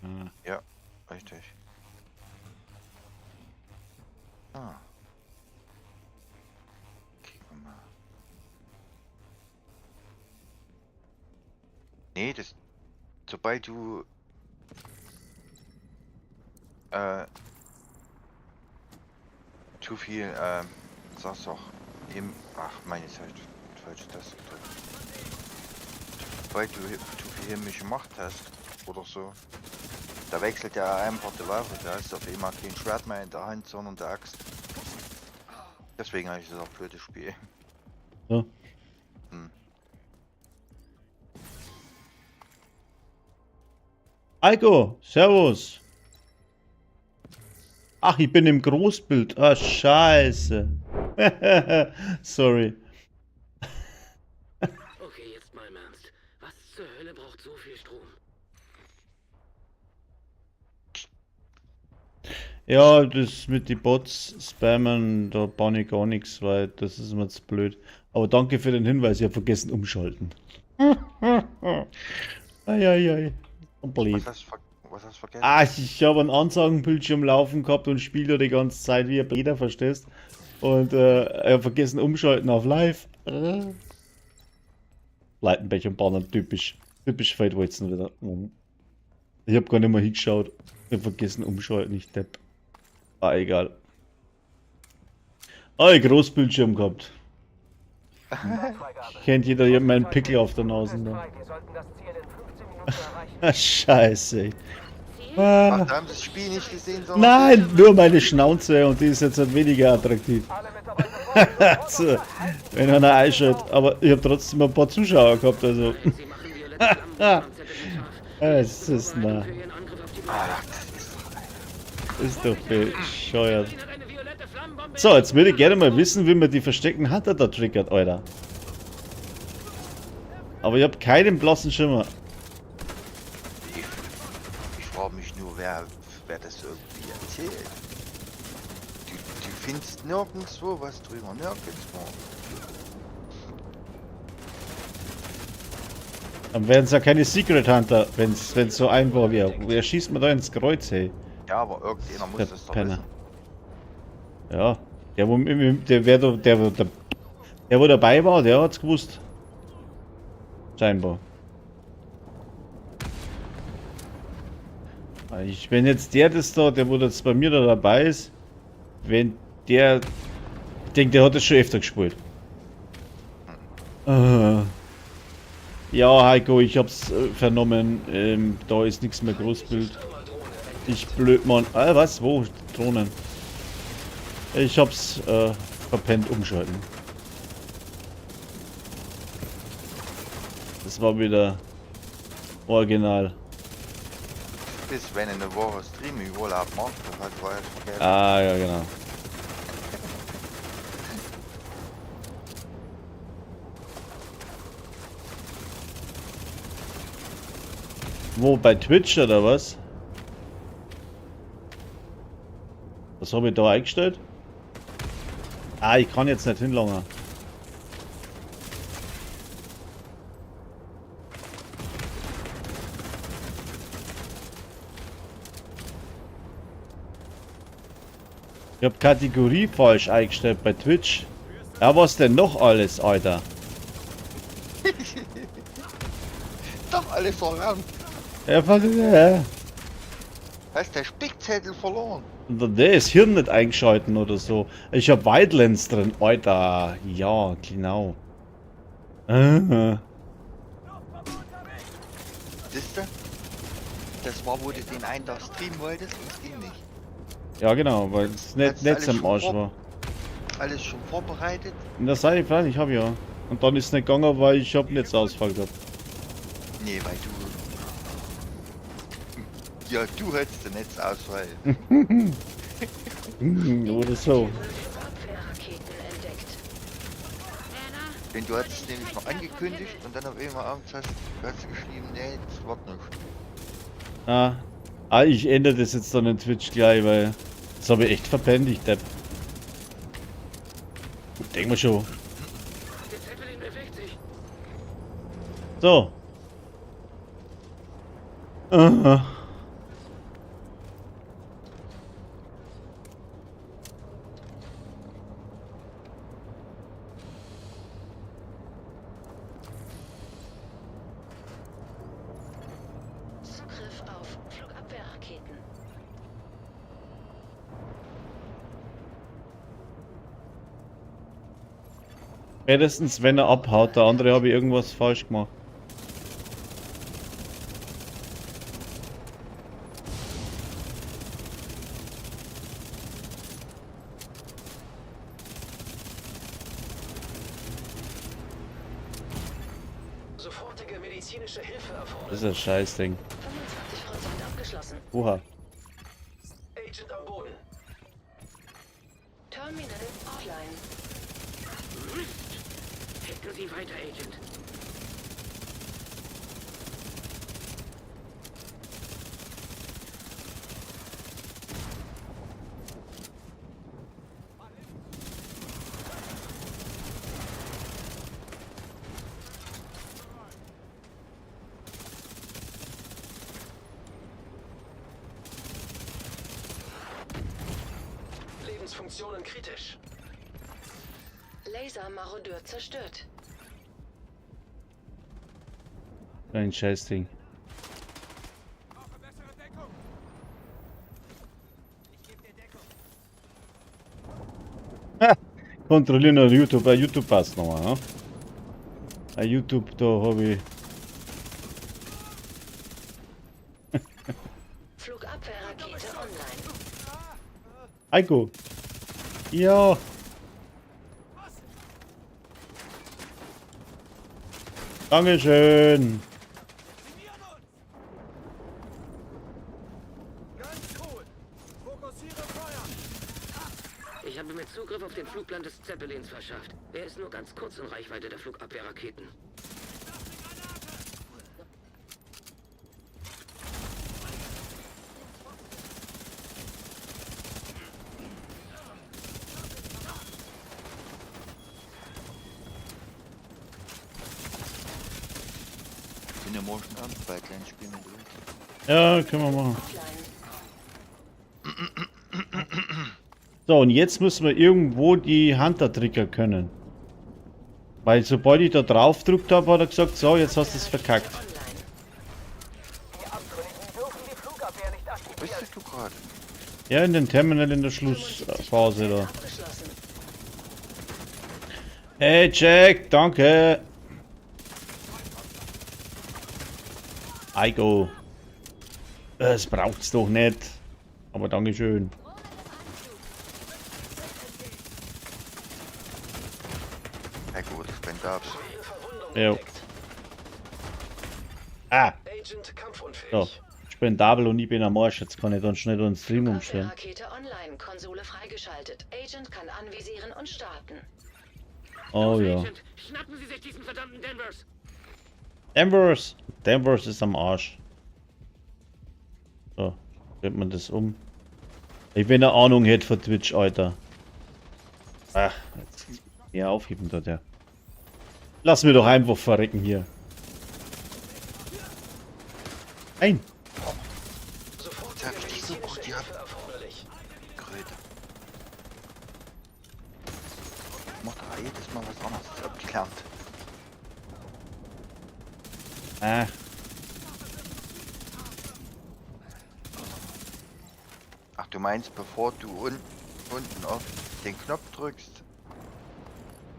Ah, Ja, richtig. Ah. Kicken wir mal. Nee, das. Sobald du. Äh. Zu viel, sag's doch. Eben, ach, meine Zeit. Falsche Taste gedrückt. Sobald du zu viel himmlische Macht hast, oder so. Da wechselt er einfach die Waffe, da ist auf einmal kein Schwert mehr in der Hand, sondern die Axt. Deswegen habe ich das auch blödes Spiel. so. Hm. Heiko, servus. Ach, ich bin im Großbild. Ah, scheiße. Sorry. Okay, jetzt mal im Ernst. Was zur Hölle braucht so viel Strom? Ja, das mit die Bots spammen, da baue ich gar nichts, weil das ist mir zu blöd. Aber danke für den Hinweis, ich habe vergessen umschalten. Eieiei. Blöd. Was hast du ver was hast du vergessen? Ah, ich habe einen Ansagenbildschirm laufen gehabt und spiele da die ganze Zeit wie ein Blöder, verstehst? Und ich habe vergessen umschalten auf live. Leitenbech und Bannern, typisch. Typisch Feldwalzen wieder. Mhm. Ich habe gar nicht mehr hingeschaut. Ich habe vergessen umschalten, ich Depp. Ah, egal. Ah, ich Großbildschirm gehabt. Freigabe. Kennt jeder hier meinen Pickel auf der Nase. Ist Da. frei. Wir sollten das Ziel in 15 Minuten erreichen. Ah, scheiße. Ziel? Ah. Ach, da haben sie das Spiel nicht gesehen, sondern. Nein, nur meine Schnauze und die ist jetzt halt weniger attraktiv. Alle Mitarbeiter Also, wenn einer einschaltet. Aber ich habe trotzdem ein paar Zuschauer gehabt, also. Sie machen violette Flammen am Zeppelin scharf. Es ist na, Für ihren Angriff auf die Ach, das ist doch ein. ist doch bescheuert. Zeppelin hat eine violette Flammenbombe. So, jetzt würde ich gerne mal wissen, wie man die versteckten Hunter da triggert, Alter. Aber ich habe keinen blassen Schimmer. Ich frage mich nur, wer wer das irgendwie erzählt. Du findest nirgendwo was drüber, nirgendwo. Dann wären es ja keine Secret Hunter, wenn es so einfach wäre. Wer schießt mir da ins Kreuz, hey? Ja, aber irgendjemand muss Der das doch Penner. wissen. Ja, der, wo, der, wer da, der, der, der, wo dabei war, der hat's gewusst. Scheinbar. Ich, wenn jetzt der das da, der wo jetzt bei mir da dabei ist, wenn der, ich denke, der hat das schon öfter gespielt. Ja, Heiko, ich hab's vernommen, da ist nichts mehr Großbild. Ich blöd, Mann. Ah, was? Wo? Drohnen. Ich hab's verpennt umschalten. Das war wieder original. Bis wenn eine Woche Streaming-Urlaub macht, das hat war jetzt vergessen. Ah, ja, genau. Wo, bei Twitch oder was? Was habe ich da eingestellt? Ah, ich kann jetzt nicht hinlangen. Ich habe Kategorie falsch eingestellt bei Twitch. Ja, was denn noch alles, Alter? Doch alles verlernt. Ja, was, ja. Hast der Spickzettel verloren? Der ist Hirn nicht eingeschalten oder so. Ich hab Wildlands drin, Alter. Ja, genau. Siehst du? Das war, wo du den einen Tag streamen wolltest und es ging nicht. Ja, genau, weil es nicht Netz am Arsch war. Alles schon vorbereitet? In der Seite, ich hab ja. Und dann ist es nicht gegangen, weil ich hab Netzausfall gehabt. Nee, weil du... Ja, du hättest den Netzausfall. Oder so. Denn du hattest es nämlich noch angekündigt und dann auf einmal abends hast du geschrieben, nee, das wird nicht. Ah, ich ändere das jetzt dann in Twitch gleich, weil das habe ich echt verpennt, ich Depp. Denk mal schon. Der Zeppelin bewegt sich. So. Aha. Zugriff auf Flugabwehrraketen. Spätestens wenn er abhaut, der andere habe ich irgendwas falsch gemacht. Sofortige medizinische Hilfe erforderlich. Das ist ein Scheißding. 25% abgeschlossen. Oha. Agent am Boden. Terminal offline. Mist! Hacken Sie weiter, Agent. Lebensfunktionen kritisch. Laser-Marodeur zerstört. Ein Scheißding. Ha! Kontrollieren auf YouTube. Bei YouTube passt nochmal, ne? Bei YouTube, da habe ich. Flugabwehrrakete online. Heiko! Ja! Dankeschön! Ich habe mir Zugriff auf den Flugplan des Zeppelins verschafft. Er ist nur ganz kurz in Reichweite der Flugabwehrraketen. Können ja morgen Abend bei kleinen spielen, wenn du willst. Ja, können wir machen. Offline. So, und jetzt müssen wir irgendwo die Hunter-Trigger können. Weil sobald ich da drauf gedrückt habe, hat er gesagt, so, jetzt hast du es verkackt. Online. Die Abtrünnigen dürfen die Flugabwehr nicht Wo aktivieren. bist du gerade? Ja, in den Terminal in der Schlussphase da. Abgeschlossen. Hey Jack, danke. I go. Das braucht's doch nicht. Aber Dankeschön. Ja gut, wenn darfst. Ja. Ah, Agent kampfunfähig. so. Spendabel und ich bin am Arsch. Jetzt kann ich dann schnell den Stream umstellen. Rakete online. Konsole freigeschaltet. Agent kann anvisieren und starten. Oh ja. Agent, schnappen Sie sich diesen verdammten Danvers. Danvers. Danvers ist am Arsch. So, dreht man das um. Ich bin eine Ahnung hätte von Twitch, Alter. Ach, jetzt ja aufheben dort, ja. Lass mir doch einfach verrecken hier. Nein. Jetzt hab ich dich so gut gehabt. Kröte. Macht da jedes Mal was anderes. Das hab ich gelernt. Ah, Ach, du meinst, bevor du unten auf den Knopf drückst?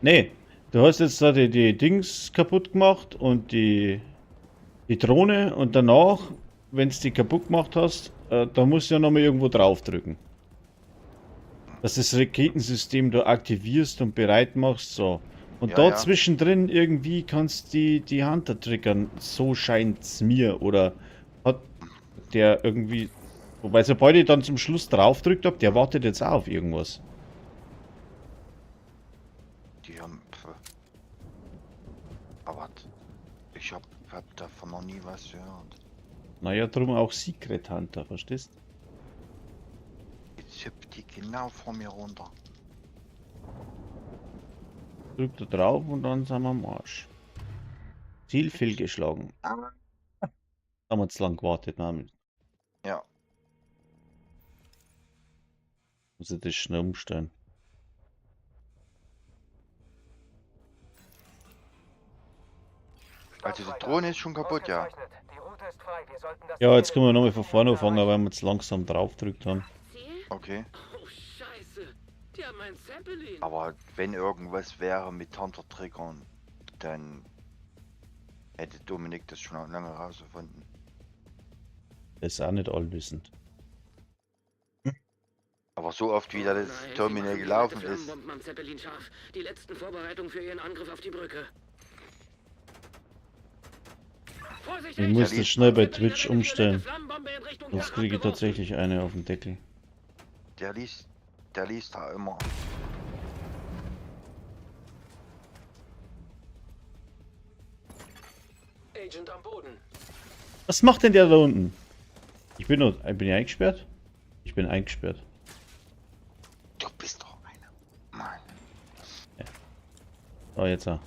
nee. Du hast jetzt da die Dings kaputt gemacht und die Drohne und danach, wenn du die kaputt gemacht hast, da musst du ja nochmal irgendwo drauf drücken. Dass das Raketensystem da aktivierst und bereit machst, so. Und Ja, da ja. zwischendrin irgendwie kannst die Hunter triggern. So scheint's mir. Oder hat der irgendwie. Wobei, sobald ich dann zum Schluss drauf drückt hab, der wartet jetzt auch auf irgendwas. Die haben. Pf. Aber ich hab davon noch nie was gehört. Naja, drum auch Secret Hunter, verstehst? Jetzt hüpft die genau vor mir runter. Drückt da drauf und dann sind wir am Arsch. Ziel fehlgeschlagen. Ah. Haben wir zu lang gewartet, Mann. Ja. Muss ich das schnell umstellen. Also die Drohne ist schon kaputt, ja. Ausgezeichnet. Die Route ist frei. Wir sollten das Ja, jetzt können wir nochmal von vorne anfangen, weil wir jetzt langsam drauf gedrückt haben. Ziel? Okay. Oh, Scheiße. Die haben einen Zeppelin. Aber wenn irgendwas wäre mit Hunter-Triggern, dann hätte Dominik das schon lange rausgefunden. Das ist auch nicht allwissend. Aber so oft wie da das Nein, sie Terminal machen die gelaufen alte ist, Flammenbomben am Zeppelin scharf. Die letzten Vorbereitungen für ihren Angriff auf die Brücke. Vorsicht, Ich Agent! muss das schnell bei Zeppelin hat Twitch eine violette umstellen. Flammenbombe in Richtung Sonst Dach kriege ich abgeworfen. tatsächlich eine auf den Deckel. der liest da immer. Agent am Boden. Was macht denn der da unten? Ich bin noch, bin ich eingesperrt? Ich bin eingesperrt. Du bist doch einer. Mann. Oh, jetzt auch.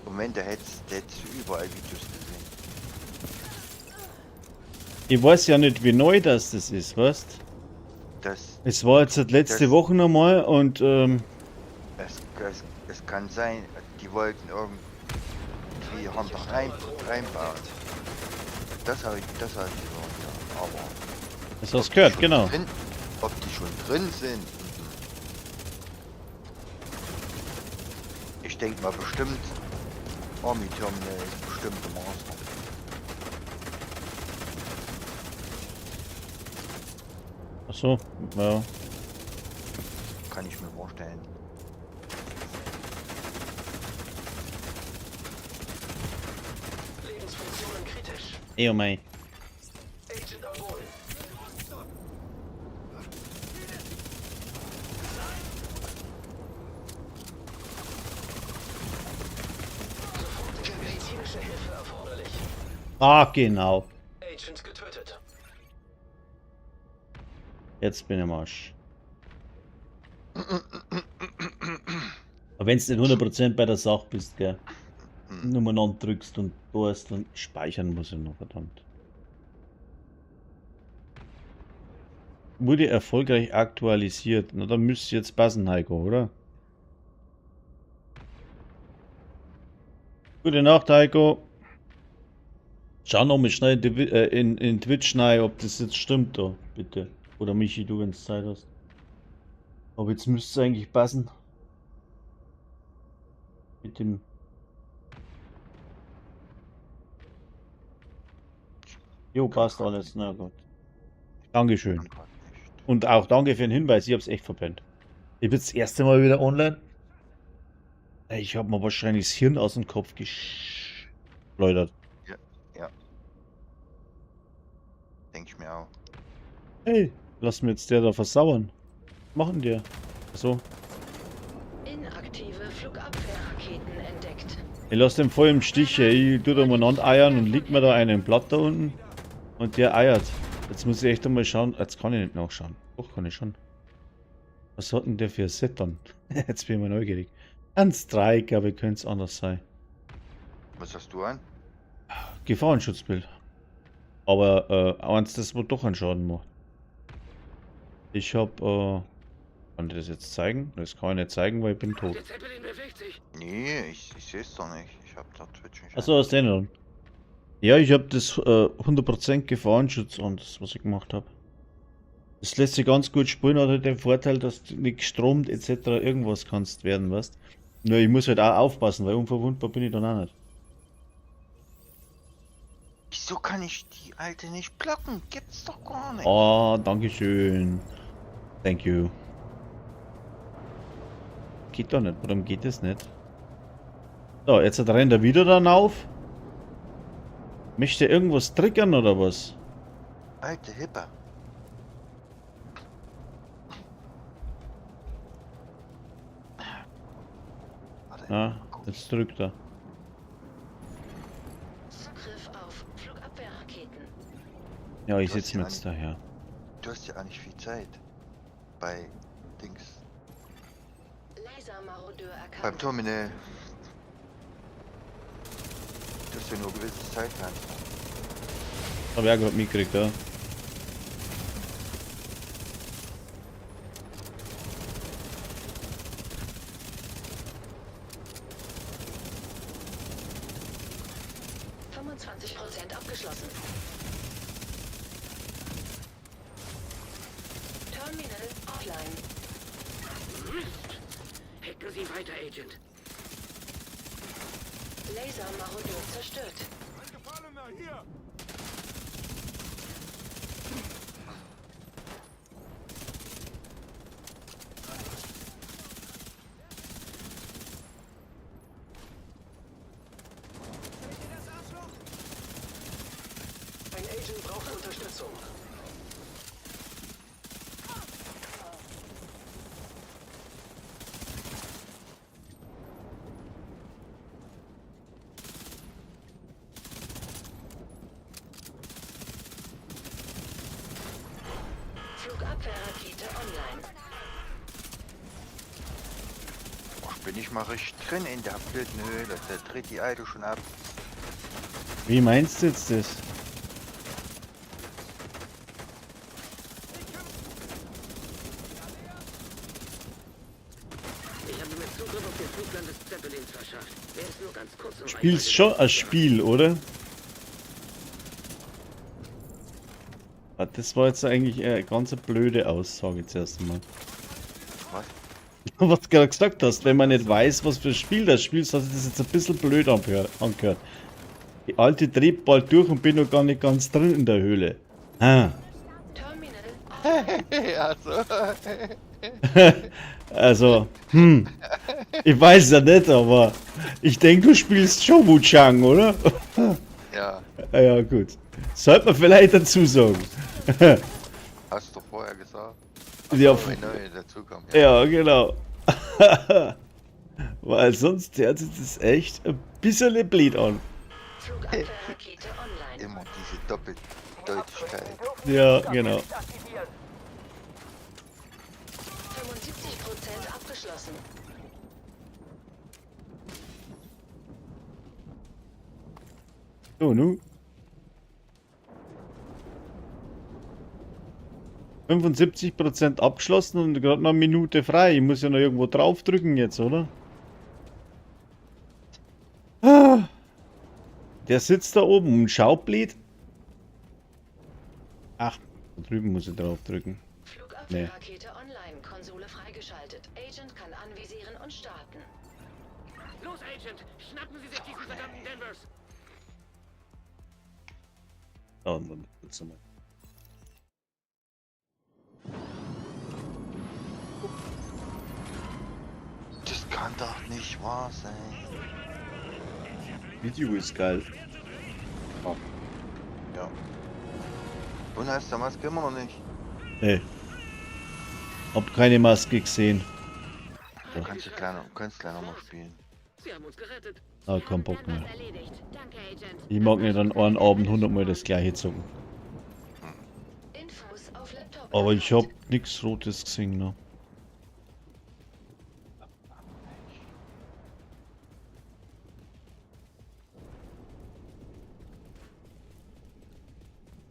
Moment, da hättest du überall Videos gesehen. Ich weiß ja nicht, wie neu das ist, weißt? Das, Es war jetzt seit letzte Das- Woche nochmal und es kann sein, die wollten irgendwie Hunter reinbauen. Das habe ich gehört, ja. Aber das hast du gehört, schon genau. Drin, ob die schon drin sind? Mhm. Ich denke mal bestimmt, Army Terminal ist bestimmt der Master. Ach so, ja. Kann ich mir vorstellen. Lebensfunktionen kritisch. Ey, oh mei. Agent am Boden. Sofortige medizinische Hilfe erforderlich. Ah, genau. Agent getötet. Jetzt bin ich am Arsch. Aber wenn du nicht 100% bei der Sache bist, gell? Hm. Nur drückst und bohrst und speichern muss ich noch, verdammt. Wurde erfolgreich aktualisiert. Na, dann müsste jetzt passen, Heiko, oder? Gute Nacht, Heiko. Schau noch mal schnell in Twitch rein, ob das jetzt stimmt da, bitte. Oder Michi, du, wenn du Zeit hast. Aber jetzt müsste es eigentlich passen. Mit dem. Jo, passt alles. Na gut. Dankeschön. Und auch danke für den Hinweis, ich hab's echt verpennt. Ich bin das erste Mal wieder online. Ich habe mir wahrscheinlich das Hirn aus dem Kopf geschleudert. Ja, ja. Denk ich mir auch. Hey, lass mir jetzt der da versauern. Was machen der? So. Inaktive Flugabwehrraketen entdeckt. Ich lass den voll im Stich, ey. Ich tu da umeinander eiern und leg mir da einen Blatt da unten. Und der eiert. Jetzt muss ich echt einmal schauen. Jetzt kann ich nicht nachschauen. Doch, kann ich schon. Was hat denn der für ein Set dann? Jetzt bin ich mal neugierig. Ein Strike, aber könnte es anders sein. Was hast du an? Gefahrenschutzbild. Aber eins, das wo doch einen Schaden macht. Ich hab, kann ich das jetzt zeigen? Das kann ich nicht zeigen, weil ich bin tot. Der Zeppelin bewegt sich. Nee, ich sehe es doch nicht. Ich hab da Twitch nicht. Achso, aus den dann. Ja, ich hab das 100% Gefahrenschutz an, das was ich gemacht habe. Das lässt sich ganz gut spielen, hat halt den Vorteil, dass du nicht gestromt etc. irgendwas kannst werden, weißt. Nur ich muss halt auch aufpassen, weil unverwundbar bin ich dann auch nicht. Wieso kann ich die alte nicht blocken? Gibt's doch gar nicht. Oh, dankeschön. Thank you. Geht doch nicht. Warum geht das nicht? So, jetzt rennt er wieder dann auf. Möchte er irgendwas triggern oder was? Alte Hippe. Warte, Na, guck. jetzt drückt er. Zugriff auf Flugabwehrraketen. Ja, ich Du hast sitze mir ja jetzt daher. Du hast ja auch nicht viel Zeit. Bei Dings. Lasermarodeur Beim erkannt. Terminal. Du hast ja nur gewisse Zeit halt. Hab ich auch gerade mitgekriegt, ja. Prozent abgeschlossen. Terminal offline. Mist. Hacken Sie weiter, Agent. Lasermarodeur zerstört. Ein Agent braucht Unterstützung. Flugabwehrrakete online. Ach, bin ich mal richtig drin in der blöden Höhle. Da dreht die alte schon ab. Wie meinst du jetzt das? Ich habe mir Zugriff auf den Flugplan des Zeppelins verschafft. Er ist nur ganz kurz in Spielst Reichweite schon des ein Spiel, oder? Ah, das war jetzt eigentlich eine ganz blöde Aussage zuerst einmal. Was? Was du gerade gesagt hast, wenn man nicht weiß, was für ein Spiel das spielst, hat sich das jetzt ein bisschen blöd angehört. Die alte dreht bald durch und bin noch gar nicht ganz drin in der Höhle. Ah. Terminal offline. Ja, so. Also, Ich weiß ja nicht, aber ich denke, du spielst schon Wuchang, oder? Ja, Ja, gut. Sollte man vielleicht dazu sagen. hast du vorher gesagt. Ja, Wenn neue dazukommen. ja, genau. Weil sonst hört sich das echt ein bisschen blöd an. Flugabwehrrakete online. Immer diese Doppeldeutigkeit. Ja, genau. Nicht aktivieren. 75% abgeschlossen. So, nu. 75% abgeschlossen und gerade noch eine Minute frei. Ich muss ja noch irgendwo drauf drücken jetzt, oder? Ah. Der sitzt da oben und schaut blöd. Ach, da drüben muss ich drauf drücken. Nee. Flugabwehrrakete online, Konsole freigeschaltet. Agent kann anvisieren und starten. Los, Agent! Schnappen Sie sich diesen verdammten Danvers! Da, und dann kurz einmal. Das kann doch nicht wahr sein. Video ist geil. Ja. Und hast du Maske immer noch nicht? Nee. Hab keine Maske gesehen. Du kannst ja gleich noch mal spielen. Sie haben uns gerettet. Ah, kein Bock mehr. Danvers erledigt. Danke, Agent. Ich mag nicht an einem Abend 100 Mal das gleiche zocken. Infos auf Laptop. Aber ich erkannt. hab nix Rotes gesehen, ne?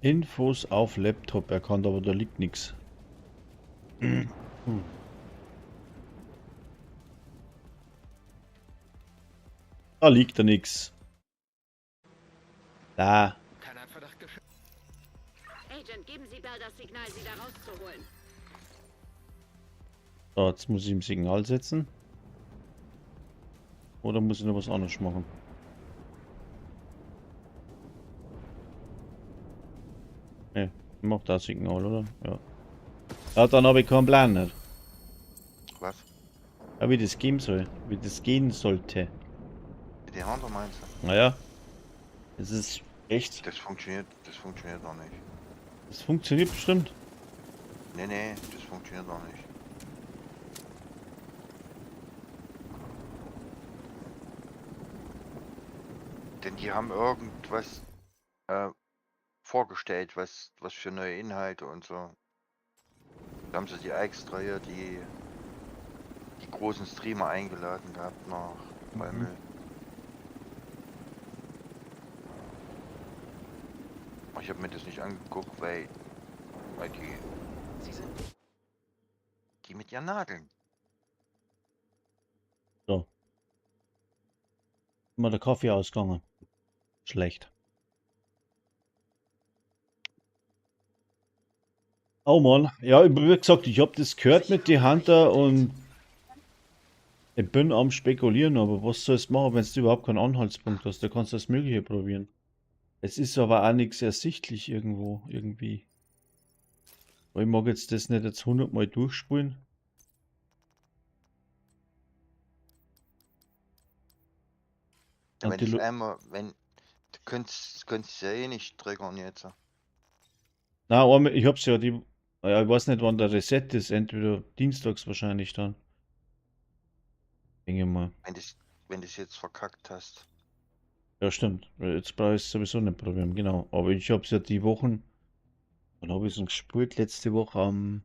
Infos auf Laptop erkannt, aber da liegt nichts. Da liegt da nichts. Da. Agent, geben Sie Bell das Signal, sie da rauszuholen. So, jetzt muss ich ihm Signal setzen. Oder muss ich noch was anderes machen? Ne, mach das Signal, oder? Ja. Ja, dann habe ich keinen Plan nicht. Was? Ja, wie das gehen soll. Wie das gehen sollte. Mit den Hunter meinst du? Naja. Es ist echt. Das funktioniert doch nicht. Das funktioniert bestimmt. Nee, nee, das funktioniert doch nicht. Denn die haben irgendwas vorgestellt, was für neue Inhalte und so. Da haben sie die extra hier, die großen Streamer eingeladen gehabt nach Malmö. Ich habe mir das nicht angeguckt, weil die mit ihren Nadeln. So. Immer der Kaffee ausgegangen. Schlecht. Oh Mann, ja, wie gesagt, ich habe das gehört mit die Hunter und ich bin am Spekulieren, aber was sollst du machen, wenn du überhaupt keinen Anhaltspunkt hast? Da kannst du das Mögliche probieren. Es ist aber auch nichts ersichtlich irgendwo, irgendwie. Aber ich mag jetzt das nicht jetzt 100 Mal durchspulen. Ja, wenn ich einmal, wenn du könntest ja eh nicht triggern jetzt. Nein, ich hab's ja, die, ja, ich weiß nicht, wann der Reset ist, entweder dienstags wahrscheinlich dann. Denke mal. Wenn du es jetzt verkackt hast. Ja, stimmt. Jetzt brauche ich es sowieso nicht probieren, genau. Aber ich hab's ja die Wochen, wann habe ich es denn gespielt? Letzte Woche am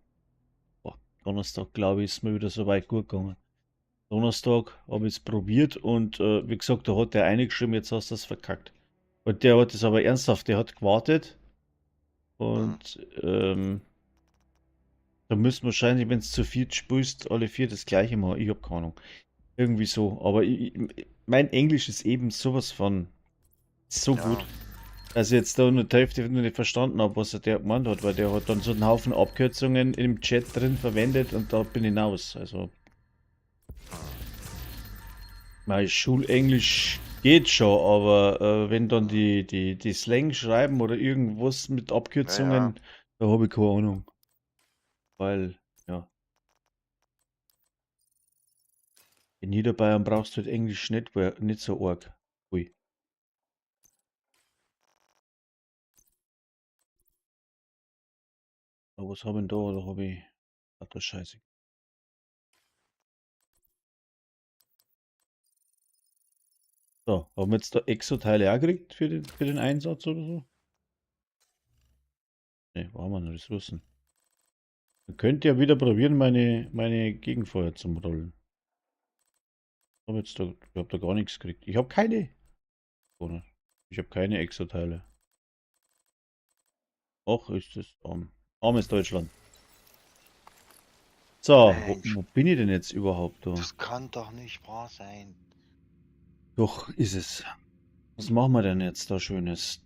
Donnerstag, glaube ich, ist mir wieder so weit gut gegangen. Donnerstag habe ich es probiert und wie gesagt, da hat der eine geschrieben, jetzt hast du das verkackt. Und der hat es aber ernsthaft, der hat gewartet. Und da müssen wahrscheinlich, wenn es zu viert spielst, alle vier das gleiche machen. Ich hab keine Ahnung. Irgendwie so. Aber mein Englisch ist eben sowas von so ja gut, dass ich jetzt da nur die Hälfte noch nicht verstanden habe, was er der gemeint hat, weil der hat dann so einen Haufen Abkürzungen im Chat drin verwendet und da bin ich raus. Also mein Schulenglisch geht schon, aber wenn dann die Slang schreiben oder irgendwas mit Abkürzungen, ja, ja, da habe ich keine Ahnung. Weil, ja. In Niederbayern brauchst du halt Englisch nicht so arg. Ui. Aber was habe ich denn da? Da habe ich. Ach, das Scheiße. So, haben wir jetzt da Exo-Teile auch gekriegt für den Einsatz oder so? Ne, wo haben wir noch Ressourcen? Man könnte ja wieder probieren, meine Gegenfeuer zum Rollen. Ich hab da gar nichts gekriegt. Ich habe keine. Oder? Ich habe keine Exoteile. Och, ist das arm. Armes Deutschland. So, Mensch. wo bin ich denn jetzt überhaupt da? Das kann doch nicht wahr sein. Doch, ist es. Was machen wir denn jetzt da Schönes?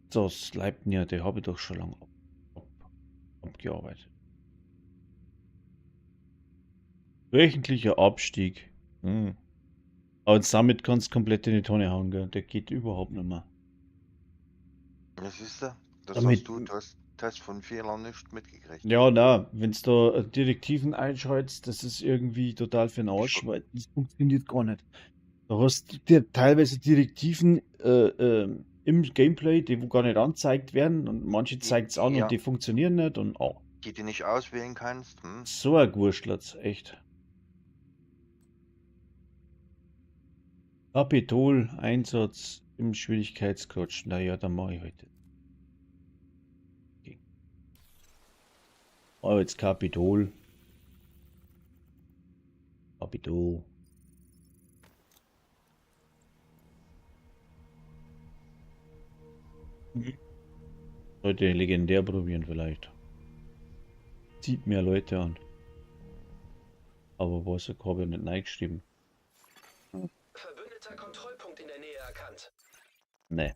Das Leibniz, die habe ich doch schon lange abgearbeitet. Wöchentlicher Abstieg. Hm. Aber den Summit kannst du komplett in die Tonne hauen, gell? Der geht überhaupt nicht mehr. Das ist du. Das Damit- hast du, du hast von Fehlern nicht mitgekriegt. Ja, na, wenn du da Direktiven einschaltest, das ist irgendwie total für den Arsch, weil das funktioniert gar nicht. Da hast du dir teilweise Direktiven im Gameplay, die wo gar nicht angezeigt werden und manche zeigt es an Ja. und die funktionieren nicht und oh, Die du nicht auswählen kannst. Hm? so ein Gurschlatz, echt. Kapitol, Einsatz im Schwierigkeitsgrad. Naja, dann mache ich heute. Okay. Aber jetzt Kapitol. Kapitol. Heute legendär probieren vielleicht. Zieht mehr Leute an. Aber was, ich habe ja nicht reingeschrieben. Verbündeter Kontrollpunkt in der Nähe erkannt. Nee.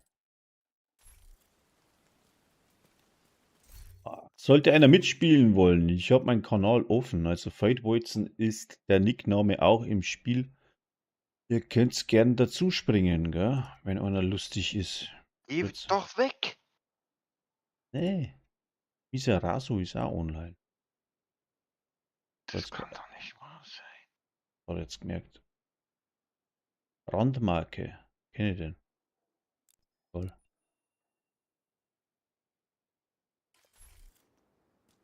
Sollte einer mitspielen wollen, ich habe meinen Kanal offen. Also Feitwolzen ist der Nickname auch im Spiel. Ihr könnt's gern dazu springen, gell? Wenn einer lustig ist. Geh Jetzt. doch weg! Nee. Dieser Rasu ist auch online. Das Jetzt- kann doch nicht wahr sein. Hat jetzt gemerkt. Randmarke. Kenne ich den. Toll.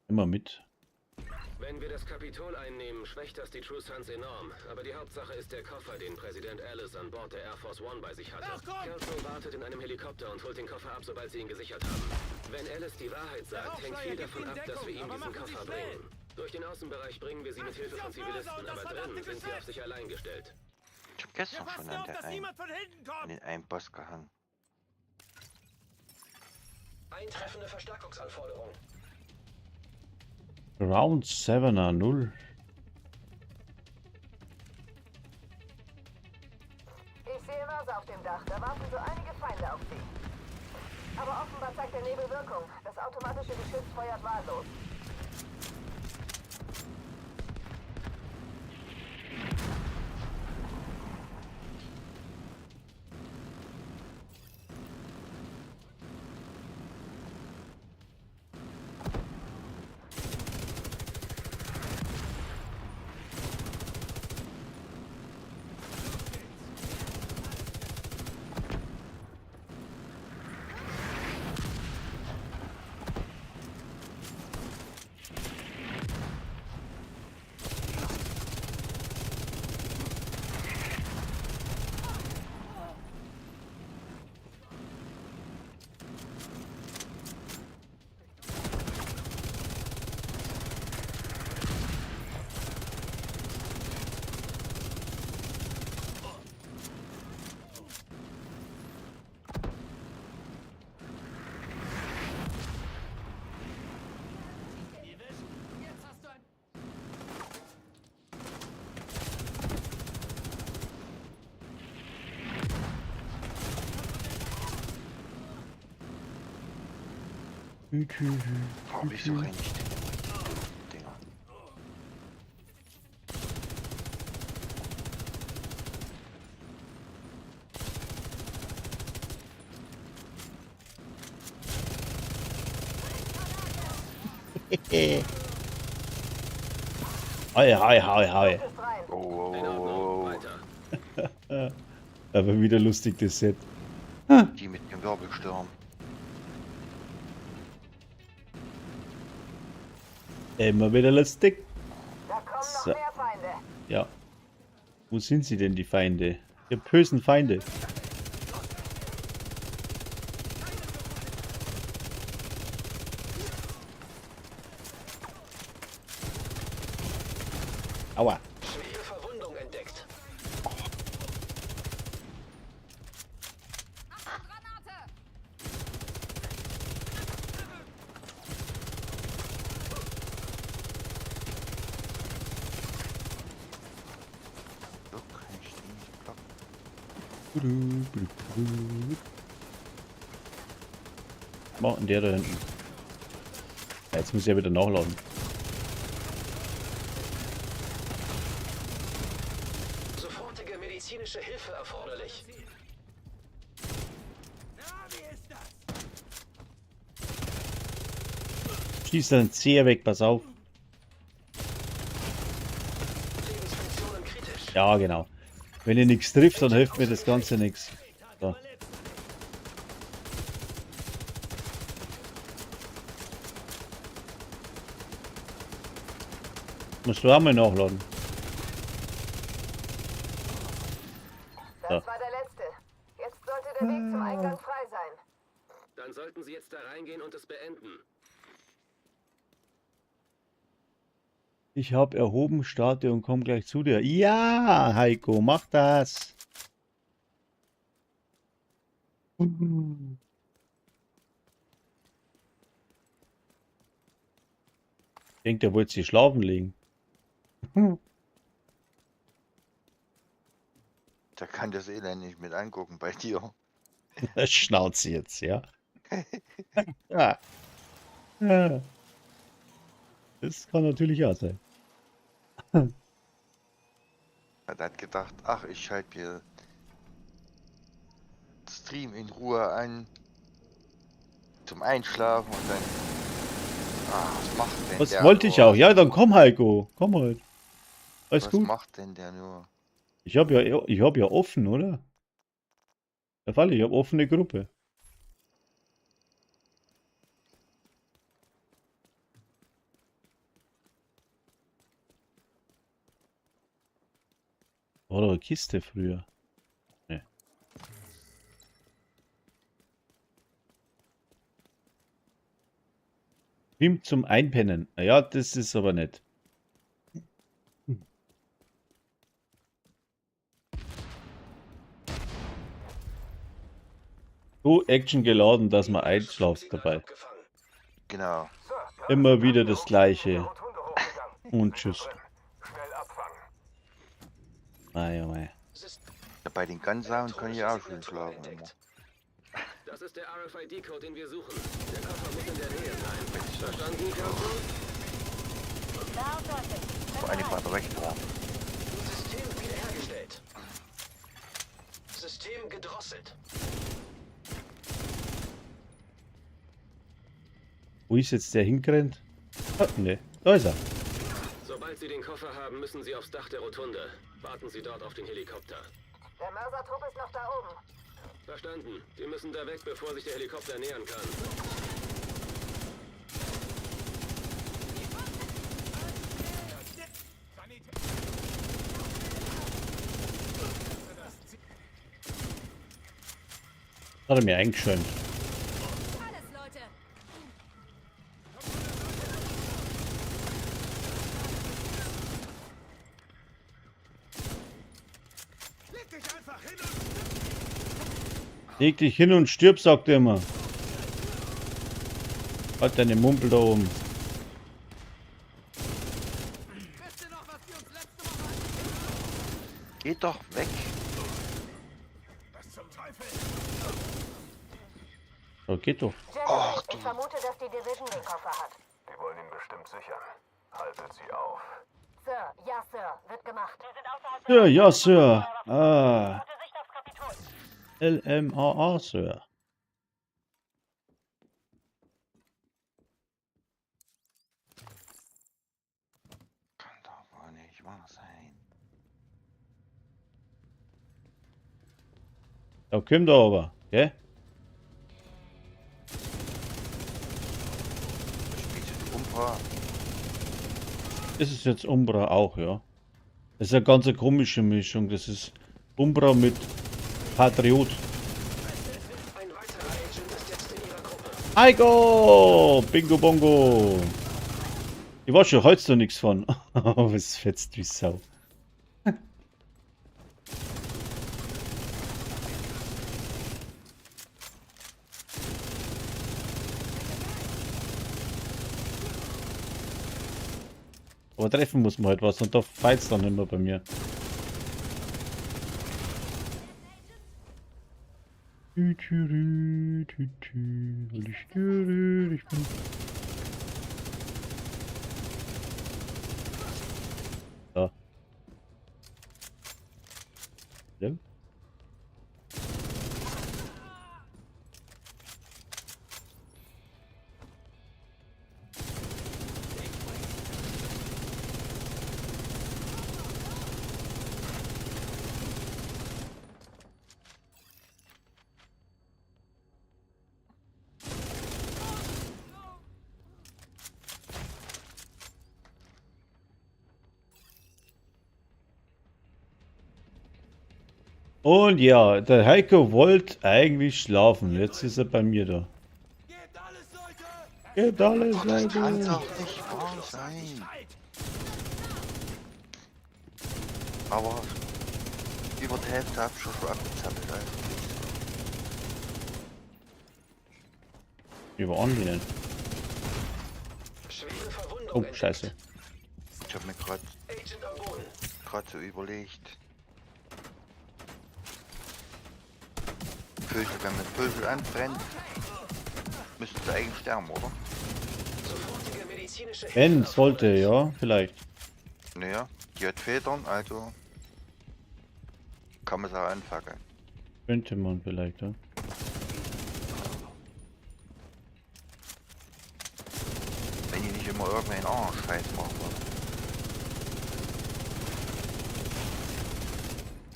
Immer mit. Wenn wir das Kapitol einnehmen, schwächt das die True Sons enorm. Aber die Hauptsache ist der Koffer, den Präsident Ellis an Bord der Air Force One bei sich hatte. Kelso wartet in einem Helikopter und holt den Koffer ab, sobald sie ihn gesichert haben. Wenn Ellis die Wahrheit sagt, hängt viel davon ab, dass wir ihm diesen Koffer bringen. Durch den Außenbereich bringen wir sie mit Hilfe von Zivilisten, aber drin sind sie auf sich allein gestellt. Ich hab gestern schon an, der ein, an den einen Boss gehangen. Eintreffende Verstärkungsanforderung. Round 7er 0. Ich sehe Mörser auf dem Dach. Da warten so einige Feinde auf Sie. Aber offenbar zeigt der Nebel Wirkung. Das automatische Geschütz feuert wahllos. Oh, wieso renne ich denn immer die doofen Dinger? Hi, hi, hi, hi. Ist rein. Oh, oh, In oh, Ordnung, oh, oh. weiter. Aber wieder lustig, das Set. Die mit dem Wirbelsturm. Immer wieder lustig. Da kommen noch So. mehr Feinde. Ja. Wo sind sie denn, die Feinde? Die bösen Feinde. Aua. Schwere Verwundung entdeckt. Macht denn der da hinten? Ja, jetzt muss ich ja wieder nachladen. Sofortige medizinische Hilfe erforderlich. Schieß deinen Zeher weg, pass auf. Lebensfunktionen kritisch. Ja, genau. Wenn ihr nichts trifft, dann hilft mir das Ganze nichts. So. Musst du auch mal nachladen. Das Ja. war der letzte. Jetzt sollte der Weg zum Eingang frei sein. Dann sollten Sie jetzt da reingehen und es beenden. Ich habe erhoben, starte und komm gleich zu dir. Ja, Heiko, mach das. Ich denke, der wollte sich schlafen legen. Der kann das Elend nicht mit angucken bei dir. Schnauze jetzt, ja. Ja. Ja. Das kann natürlich auch sein. Er hat gedacht, ach, ich schalte mir Stream in Ruhe an zum Einschlafen und dann. Ah, was macht denn Was der wollte ich nur? auch? Ja, dann komm, Heiko. Komm halt. Alles Was gut. macht denn der nur? Ich hab ja offen, oder? Der Fall, ich habe offene Gruppe. War doch eine Kiste früher. Nee. Wim zum Einpennen. Ja, das ist aber nett. So Action geladen, dass man einschlaft dabei. Abgefangen. Genau. Immer wieder das Gleiche. Und tschüss. Schnell abfangen. Mei, oh mei. Ja, bei den Gansauen kann ich auch schön Signatur schlafen. Immer. entdeckt. Das ist der RFID-Code, den wir suchen. Der Koffer muss in der Nähe sein. Verstanden, Kelso? Vor allem bei der Rechten. System wiederhergestellt. System gedrosselt. Wo ist jetzt der hingerannt? Ah, ne, da ist er. Sobald Sie den Koffer haben, müssen Sie aufs Dach der Rotunde. Warten Sie dort auf den Helikopter. Der Mörsertrupp ist noch da oben. Verstanden. Wir müssen da weg, bevor sich der Helikopter nähern kann. Hat er mir eingeschäumt. Alles, Leute. Leg dich hin und stirb, sagt er immer. Halt deine Mumpel da oben. Geht doch weg. So, geht doch. General, ich vermute, dass die Division den Koffer hat. Die wollen ihn bestimmt sichern. Haltet sie auf. Sir, ja, Sir, wird gemacht. Ja, ja, Sir. Ah. LMAA, Sir. Kann doch wohl nicht wahr sein. Da kommt er aber, gell? Spielst du Umbra? Das ist jetzt Umbra auch, ja. Das ist eine ganz komische Mischung. Das ist Umbra mit Patriot. Ein weiterer Agent ist jetzt in Ihrer Gruppe. Heiko! Bingo Bongo! Ich weiß schon, hältst du nichts von. Was fetzt wie Sau. Aber treffen muss man halt was und da feit's dann immer bei mir. Tü, tü, tü, tü, tü, weil ich ich bin. Da. Ja. Und ja, der Heiko wollte eigentlich schlafen. Jetzt ist er bei mir da. Gebt alles, Doch, das kann Leute! doch nicht wahr sein. Aber über die Hälfte hab ich schon abgezappelt. Also. Wie waren die denn? Schwere Verwundung Oh, entdeckt. scheiße. Ich habe mir gerade Agent am Boden. so überlegt. Vögel, wenn man Vögel anbrennt, müssten sie eigentlich sterben, oder? Sofortige medizinische Wenn, Hilfe sollte, erforderlich. ja, vielleicht. Naja, die hat Federn, also kann man sie auch anfackeln. Könnte man vielleicht, ja. Wenn die nicht immer irgendeinen anderen Scheiß machen würden.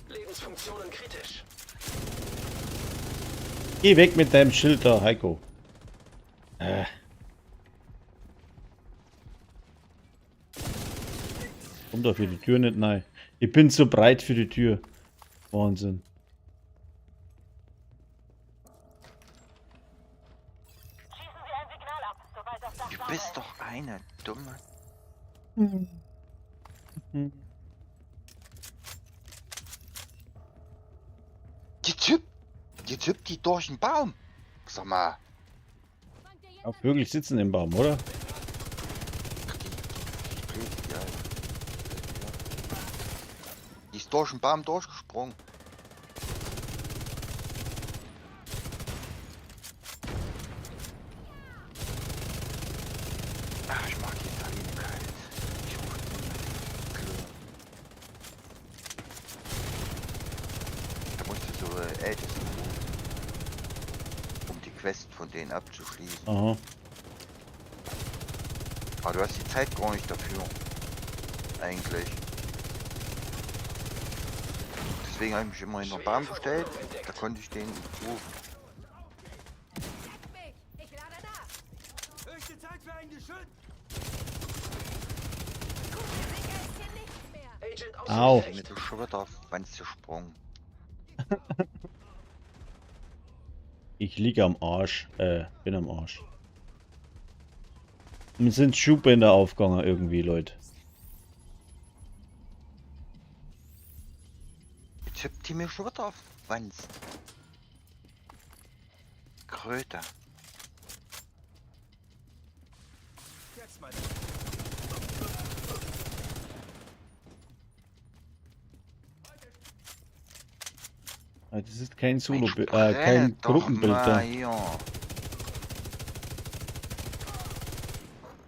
Lebensfunktionen kritisch. Geh weg mit deinem Schild da, Heiko. Komm doch für die Tür nicht rein. Ich bin zu breit für die Tür. Wahnsinn. Schießen Sie ein Signal ab, sobald das Dach Du sauber bist ist. doch eine dumme. Die Typ, die durch den Baum. Sag mal. Ja, Vögel sitzen im Baum, oder? Ach, die blöde, die Alte. Die ist durch den Baum durchgesprungen. Ach, ich mag die Italiener kalt. Ich rufe den Klön. Da musst du so Ältesten rufen, um die Quest von denen abzuschließen. Aha. Aber du hast die Zeit gar nicht dafür. Eigentlich. Deswegen habe ich mich immer hinter den Baum gestellt. Da konnte ich den rufen. Ich lade nach. Höchste Zeit für ein Geschütz! Sicher ist hier nichts mehr. Agent außer Au. Mir Gefecht. ist schon wieder auf die Wanze gesprungen. Ich liege am Arsch. Bin am Arsch. Mir sind Schuhbänder aufgegangen irgendwie, Leute. Jetzt hüpft die mir schon wieder auf die Wanze. Kröte. Jetzt mal. Ah, das ist kein Solo, Mensch, kein brenne doch Gruppenbild mal da. hier.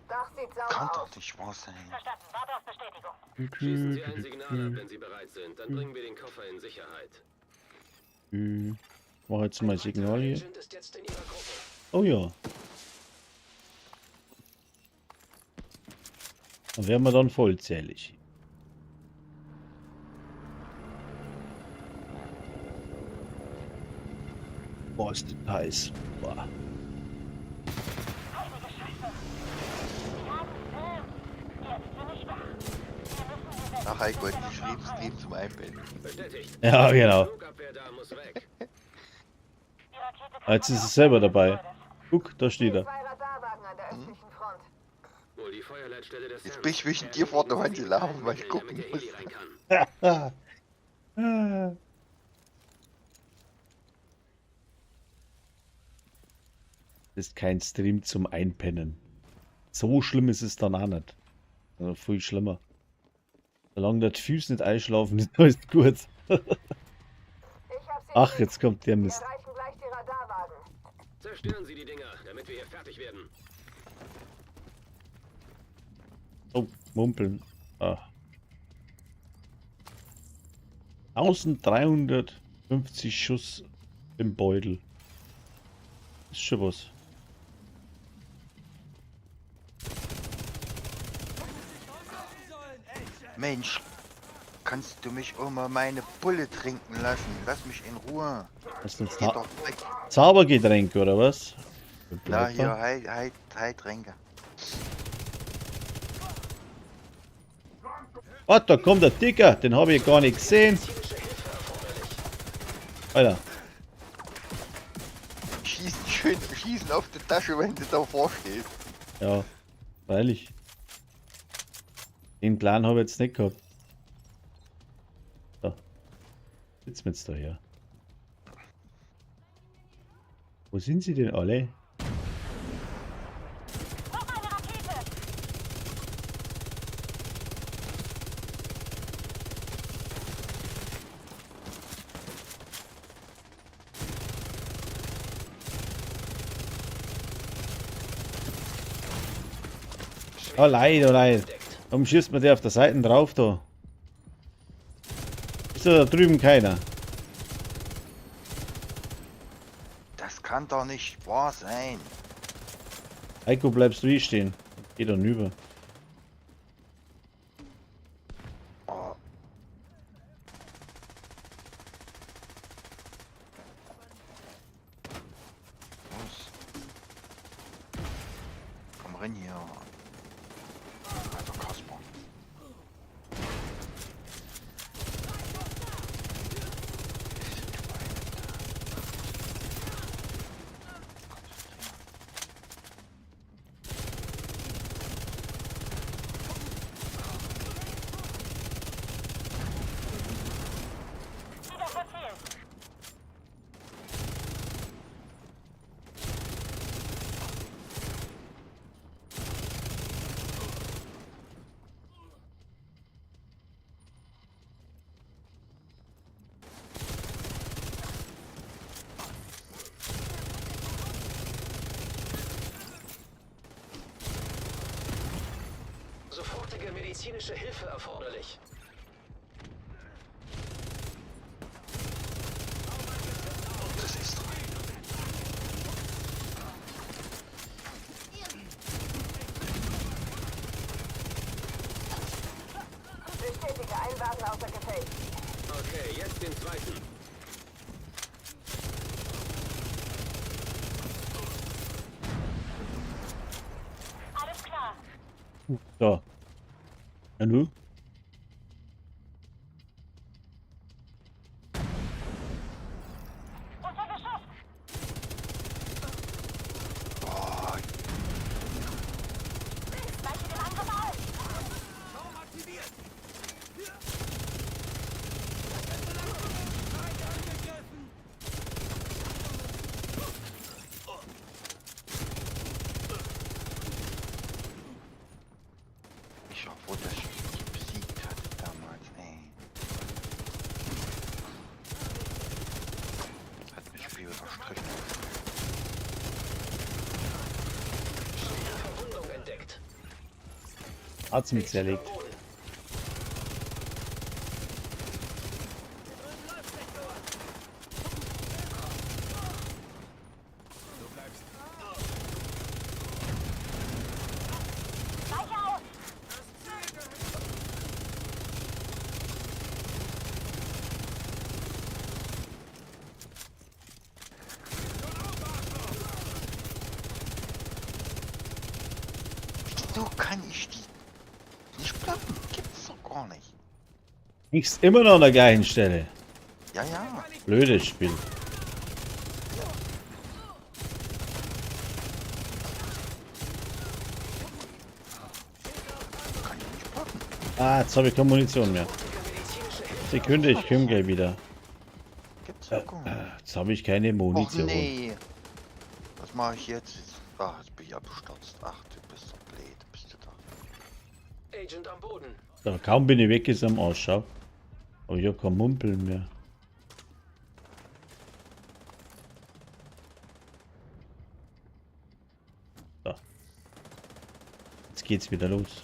Dach sieht sauber Kann aus. doch nicht wahr sein. Verstanden. Warte auf Bestätigung. Schießen Sie ein Signal ab, wenn Sie bereit sind. Dann bringen wir den Koffer in Sicherheit. Mach jetzt mal Signal hier. Agent ist jetzt in Ihrer Gruppe. Oh ja. Dann wären wir dann vollzählig. Boah, ist das heiß. Boah. Heilige Scheiße. Sie haben Sam. Jetzt bin ich wach. Wir müssen die Ach, Heiko hat geschrieben, Stream zum Einbetten. Bestätigt. Ja, genau. Flugabwehr da muss weg. Die Rakete kam Jetzt von ist der es selber dabei. Gebäudes. Guck, da steht er. Zwei Radarwagen an der östlichen Front. Wohl die Feuerleitstelle des Jetzt Sams. bin ich zwischen dir vor der Wand gelaufen, weil ich Damit gucken der Heli muss. rein kann. Das ist kein Stream zum Einpennen. So schlimm ist es dann auch nicht. Also viel schlimmer. Solange die Füße nicht einschlafen, ist alles gut. Ich hab sie Ach, im jetzt kommt der Blick. Mist. Wir erreichen gleich die Zerstören Sie die Dinger, damit wir hier fertig werden. Oh, Mumpeln. Ah. 1350 Schuss im Beutel. Ist schon was. Mensch, kannst du mich auch mal meine Bulle trinken lassen? Lass mich in Ruhe. Was ist Geh denn doch weg. Zaubergetränk oder was? Na hier, Heil, Heiltränke. Oh, da kommt der Dicker, den habe ich gar nicht gesehen. Alter. Schießen schön, schießen auf die Tasche, wenn du davor stehst. Ja, freilich. Den Plan habe ich jetzt nicht gehabt. So. Sitzen wir jetzt da her. Wo sind sie denn alle? Noch eine Rakete! Oh leid, oh leid. Warum schießt man der auf der Seite drauf da? Ist da drüben keiner? Das kann doch nicht wahr sein. Heiko, bleibst du hier stehen. Geh dann rüber. Oh. Los. Komm rein hier. Alter Kasper. Wieder verfehlt! Sofortige medizinische Hilfe erforderlich. Das ist doch. Bestätige, ein Wagen außer Gefecht. Okay, jetzt den zweiten. Alles klar. So. Ja, nu? Unter Beschuss! Oh, Weiche dem Angriff aus! ich war froh, dass ich die besiegt hatte damals, ey. Hat mich Spiel unterstrichen. Schwere Verwundung entdeckt. Hat's mich zerlegt. Am Boden. Weiche aus! Wieso kann ich die nicht blocken? Gibt's doch gar nicht. Nichts immer noch an der gleichen Stelle. Ja, ja. Blödes Spiel. Kann ich nicht blocken. Ah, jetzt habe ich keine Munition mehr. Sekunde, ich komme gleich wieder. Gibt's doch gar nicht. Jetzt habe ich keine Och Munition. nee. Was mache ich jetzt? Ach, jetzt bin ich abgestürzt. Ach, du bist doch blöd. Bist du doch. Agent am Boden. Da, kaum bin ich weg, ist am Ausschau. Aber ich habe kein Mumpeln mehr. geht's wieder los.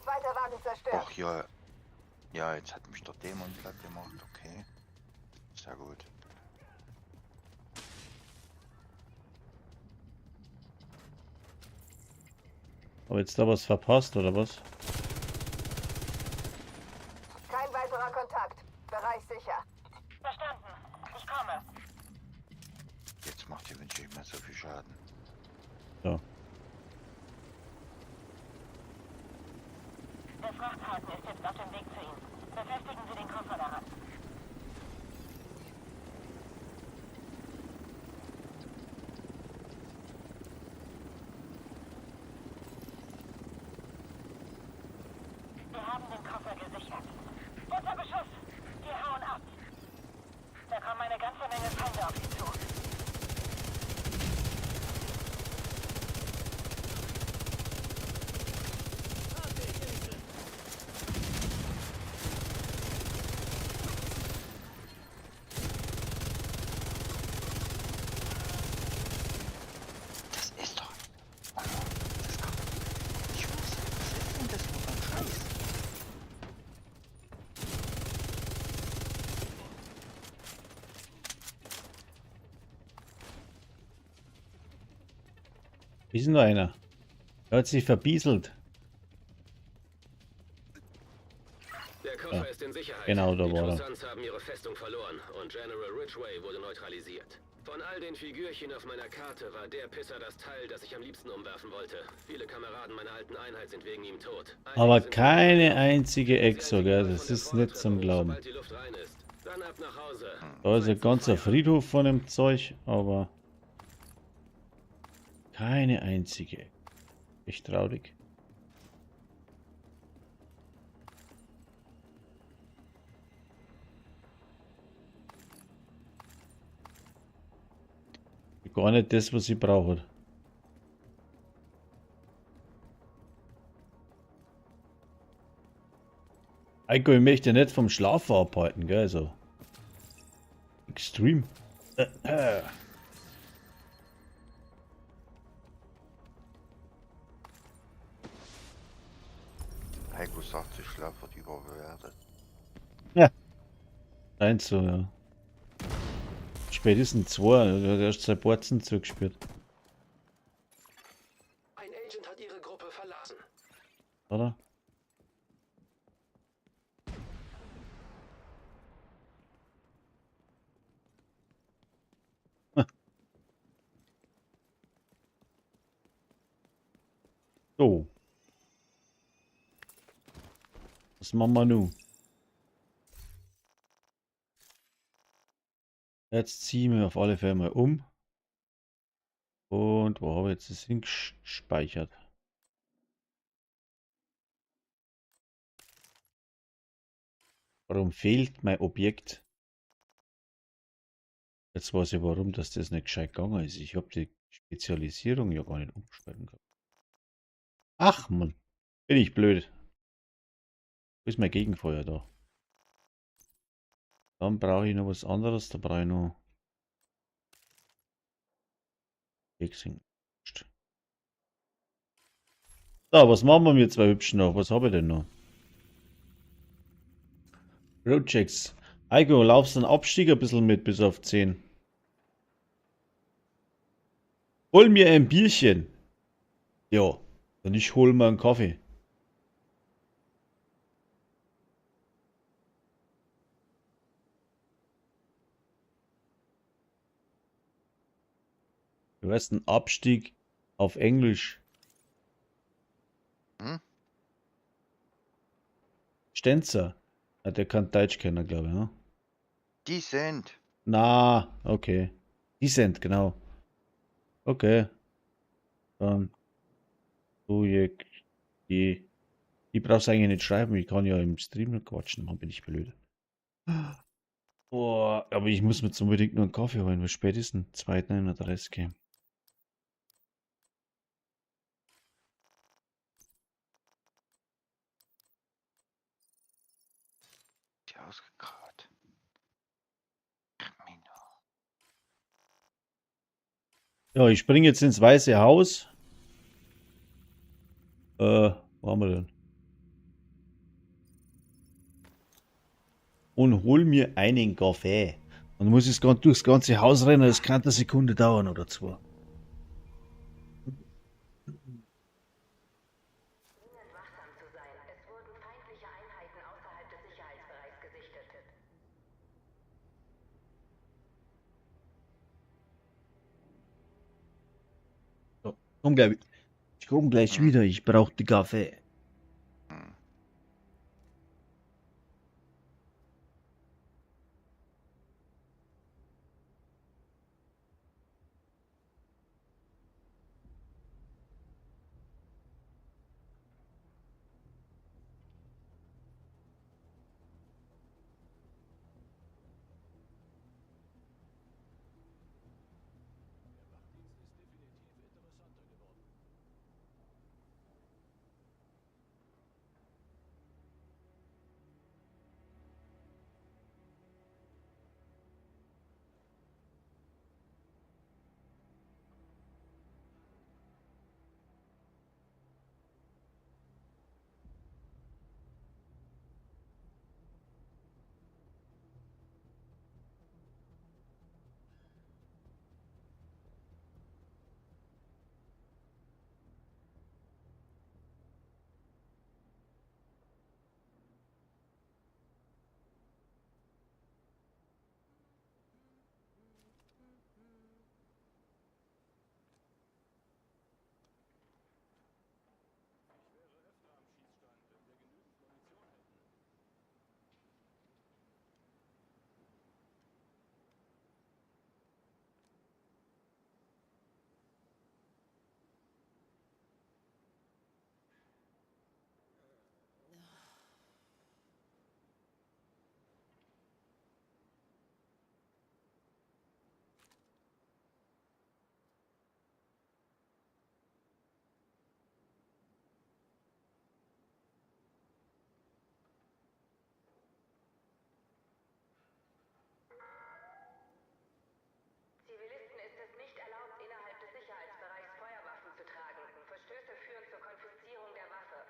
Zweiter Wagen zerstört. Ach ja. Ja, jetzt hat mich der Dämon platt gemacht. Okay. Sehr gut. Aber jetzt da was verpasst, oder was? Kein weiterer Kontakt. Bereich sicher. Verstanden. Ich komme. Jetzt macht die Wünsche nicht mehr so viel Schaden. So. Der Frachthaken ist jetzt auf dem Weg zu Ihnen. Befestigen Sie den Koffer daran. Wir haben den Koffer gesichert. Unter Beschuss! Die hauen ab. Da kommen eine ganze Menge Feinde auf Sie zu. Das ist doch. Oh, das kann ich weiß nicht, was ist denn das nur für ein Scheiß? Wie ist denn da einer? Der hat sich verbieselt. Der Koffer ist in Sicherheit. Genau, da Die war er. True Sons haben ihre Festung verloren und General Ridgway wurde neutralisiert. Von all den Figürchen auf meiner Karte war der Pisser das Teil, das ich am liebsten umwerfen wollte. Viele Kameraden meiner alten Einheit sind wegen ihm tot. Einige Aber sind keine einzige Sie Exo, einzige gell? Wahl Das von der ist nicht zum Vordertreppe hoch, Glauben. sobald die Luft rein ist. Dann ab nach Hause. Da ist Zeit ein zum ganzer Feiern. Friedhof von dem Zeug, aber keine einzige. Echt traurig. Gar nicht das, was ich brauche. Heiko, ich möchte nicht vom Schlafen abhalten, gell? Also. Extreme. Heiko sagt, sich Schlaf wird überbewertet. Ja. Eins so, ja. Spätestens zwei, der hat erst seit Borzen zugespielt. Ein Agent hat ihre Gruppe verlassen. Oder? So. Was machen wir nun? Jetzt ziehen wir auf alle Fälle mal um. Und wo habe ich jetzt das hingespeichert? Warum fehlt mein Objekt? Jetzt weiß ich, warum dass das nicht gescheit gegangen ist. Ich habe die Spezialisierung ja gar nicht umstellen können. Ach man, bin ich blöd. Wo ist mein Gegenfeuer da? Dann brauche ich noch was anderes. Da brauche ich noch Fixing. So, was machen wir mit zwei Hübschen noch? Was habe ich denn noch? Roadchecks. Heiko, laufst den Abstieg ein bisschen mit bis auf 10. Hol mir ein Bierchen. Ja, und ich hol mir einen Kaffee. Du weißt, ein Abstieg auf Englisch. Hm? Stenzer. Ah, der kann Deutsch kennen, glaube ich. Ne? Decent. Na, okay. Decent, genau. Okay. Dann. Projekt. Die brauchst du eigentlich nicht schreiben. Ich kann ja im Stream quatschen. Mann, bin ich blöd. Boah, aber ich muss mir jetzt unbedingt nur einen Kaffee holen. Wie spät ist denn? 2:39. Die ausgegraut. Ach, Mino. Ja, ich springe jetzt ins Weiße Haus. Wo haben wir denn? Und hol mir einen Kaffee. Und muss ich durchs ganze Haus rennen, das kann eine Sekunde dauern oder zwei. Wachsam zu sein. Es wurden feindliche Einheiten außerhalb des Sicherheitsbereichs gesichtet. So, komm gleich. Ich komm gleich wieder, ich brauch den Kaffee. Hm. Zivilisten ist es nicht erlaubt, innerhalb des Sicherheitsbereichs Feuerwaffen zu tragen. Verstöße führen zur Konfiszierung der Waffe.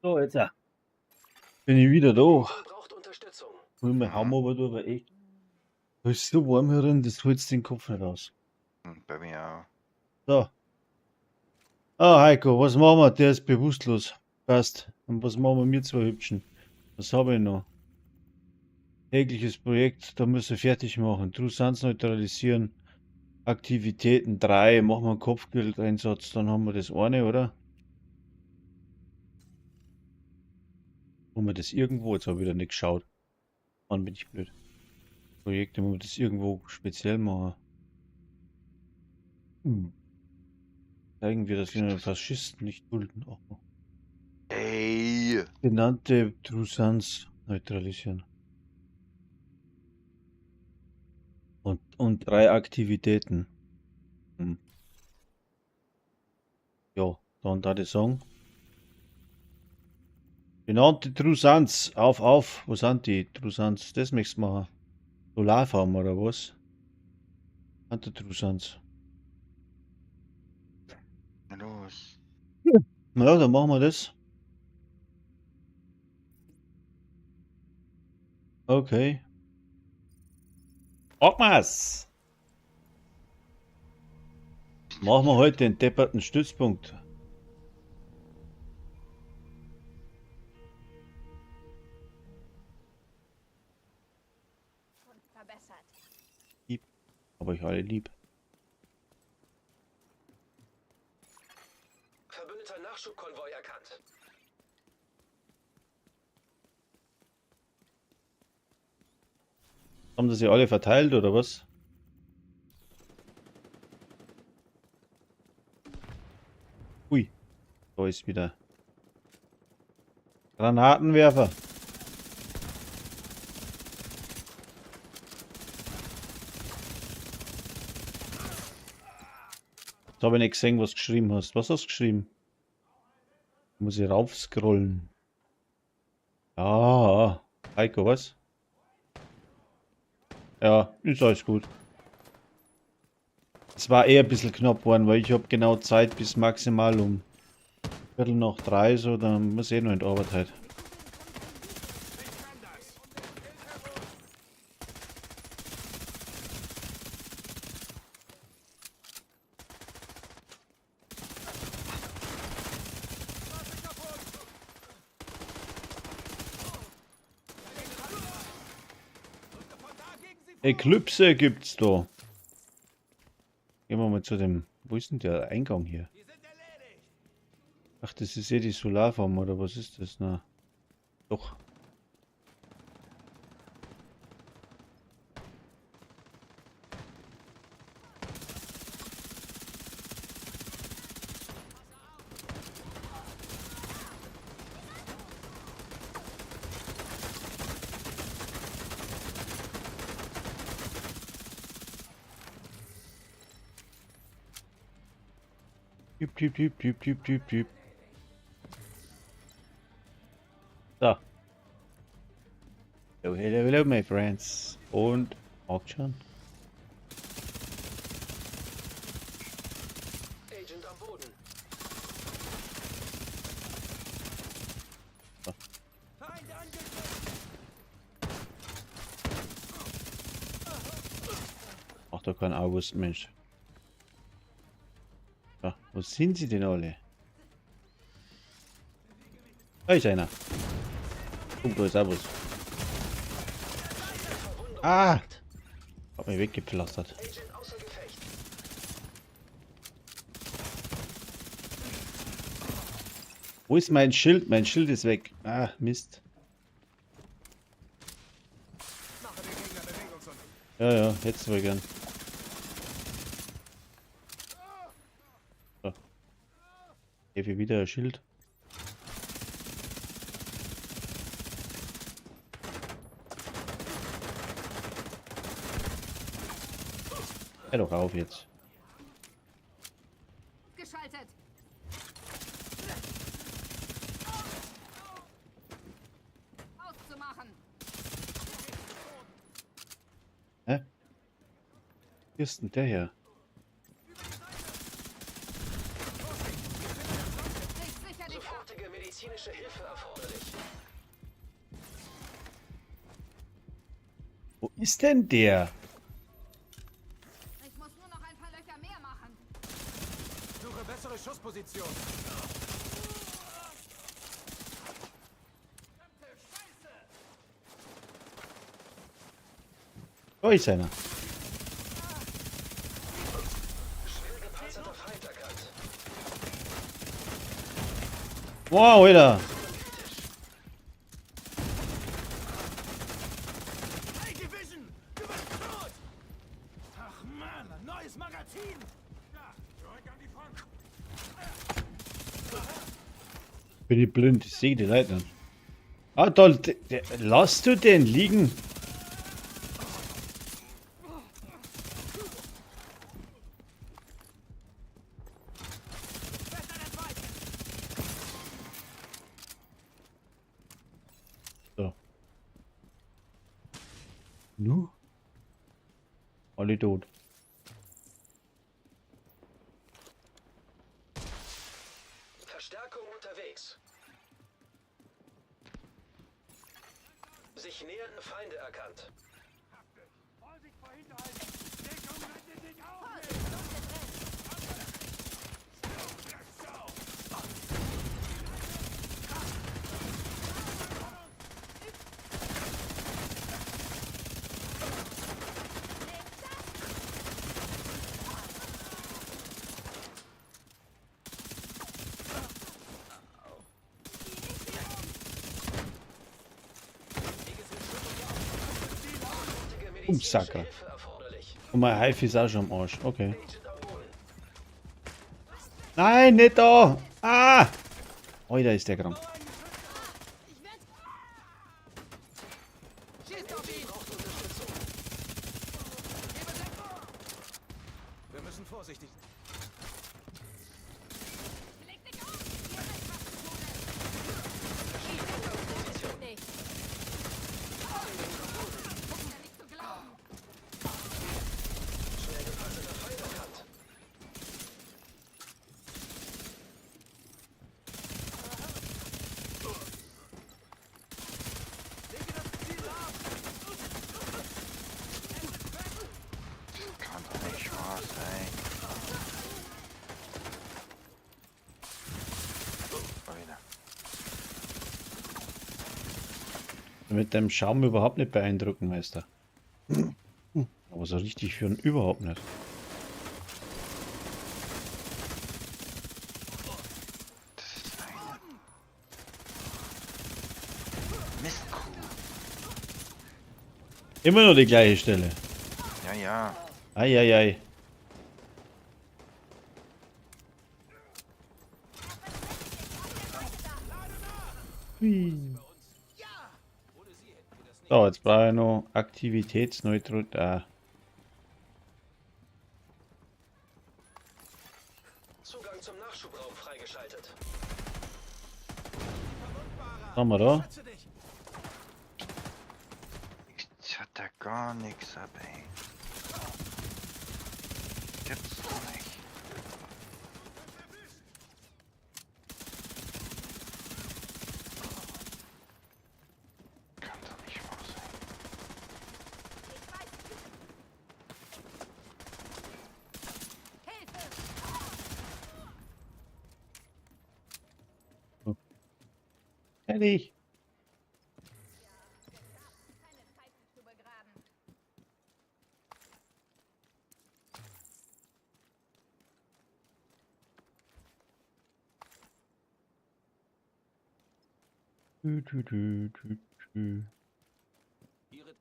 So, jetzt ja. Bin ich wieder da. Braucht Unterstützung. Hol mir Haum aber du, aber echt. Da ist so warm hier drin, das holst den Kopf nicht aus. Hm, bei mir auch. So. Ah, Heiko, was machen wir? Der ist bewusstlos. Passt. Und was machen wir mit zwei Hübschen? Was habe ich noch? Tägliches Projekt, da müssen wir fertig machen. True Sons neutralisieren. Aktivitäten 3. Machen wir einen Kopfgeldeinsatz, dann haben wir das eine, oder? Haben wir das irgendwo? Jetzt habe ich wieder nicht geschaut. Mann, bin ich blöd. Projekte, muss man das irgendwo speziell machen. Hm. Zeigen wir, dass wir einen Faschisten nicht dulden. Oh. Ey! Benannte True Sons neutralisieren. Und 3 Aktivitäten. Hm. Ja, dann da die Song. Benannte True Sons. Auf, auf. Wo sind die True Sons? Das möchtest du machen. Solarfarm oder was? Benannte True Sons. Na los. Na ja, dann machen wir das. Okay. Ogmas! Machen wir heute den depperten Stützpunkt. Verbessert. Lieb. Aber ich alle lieb. Verbündeter Nachschubkonvoi erkannt. Haben sie sich alle verteilt oder was? Ui, da ist wieder Granatenwerfer. Jetzt habe ich nicht gesehen, was du geschrieben hast. Was hast du geschrieben? Muss ich raufscrollen. Ja, Heiko, was? Ja, ist alles gut. Es war eher ein bisschen knapp geworden, weil ich habe genau Zeit bis maximal um 3:15, so, dann muss ich eh noch in die Arbeit halt. Eclipse gibt's da. Gehen wir mal zu dem. Wo ist denn der Eingang hier? Ach, das ist ja die Solarfarm, oder was ist das? Na, doch. Typ, typ, typ, typ, typ, typ, typ. So. Hello, hello, hello, my friends. Und Action. Agent am Boden. Ach, da kein August, Mensch. Ja, wo sind sie denn alle? Da ist einer. Und da ist auch was. Ah! Hab mich weggepflastert. Wo ist mein Schild? Mein Schild ist weg. Ah, Mist. Ja, ja, hättest du wohl gern. So. Hier wieder ein Schild. Hör doch auf jetzt. Geschaltet. Auszumachen. Hä? Hier ist denn der her? Sofortige medizinische Hilfe erforderlich. Wo ist denn der? Ich muss nur noch ein paar Löcher mehr machen. Suche bessere Schussposition. Da ist einer. Schwer gepanzerter Feind erkannt. Wow, Alter. Hey, Division! Du bist tot! Ach Mann, ein neues Magazin! Ja, zurück an die Front! Bin ich blind, ich sehe die Leute nicht. Ah, da, lass du den liegen. So. Nu? Alle tot. Verstärkung unterwegs. Sich nähernde Feinde erkannt. Vorsicht vor Hinterhalt! Deckung rettet dich auch nicht! Medizinische Sakra. Hilfe erforderlich. Und mein Hive ist auch schon am Arsch. Okay. Agent am Boden. Nein, nicht da! Ah! Alter, ist der krank. Schießt auf ihn! Braucht Unterstützung. Wir müssen vorsichtig. Schwer gepanzerter Feind erkannt. Das kann doch nicht wahr sein. Alter. Mit dem Schaum überhaupt nicht beeindrucken, Meister. Aber so richtig führen überhaupt nicht. Das ist eine Mistkuh. Immer noch die gleiche Stelle. Ja, ja. Eieiei. Hui. So, jetzt brauche ich noch Aktivitätsneutral. Ah, Zugang zum Nachschubraum freigeschaltet. was haben wir da? Schütze dich! Jetzt hat er gar nichts ab, ey. Gibt's doch nicht. Kann doch nicht wahr sein. Fertig. Dü, dü, dü, dü, dü. Ihre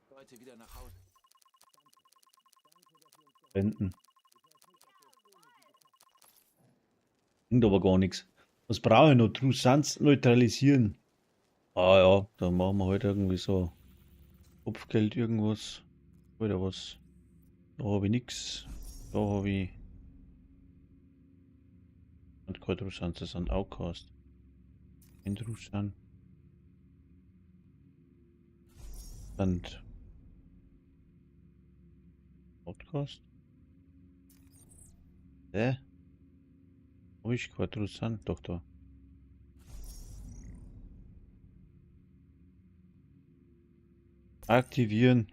Leute wieder nach Hause. Wenden. Bringt aber gar nichts. Was brauche ich noch? True Sons neutralisieren. Ah ja, dann machen wir heute irgendwie so Kopfgeld irgendwas. Oder was. Da habe ich nichts. Da habe ich. Und kein True Sons, das sind Outcast. Ein True Sun. Und Outcast? Hä? Hab ich kein True Sun? Doch da. Aktivieren.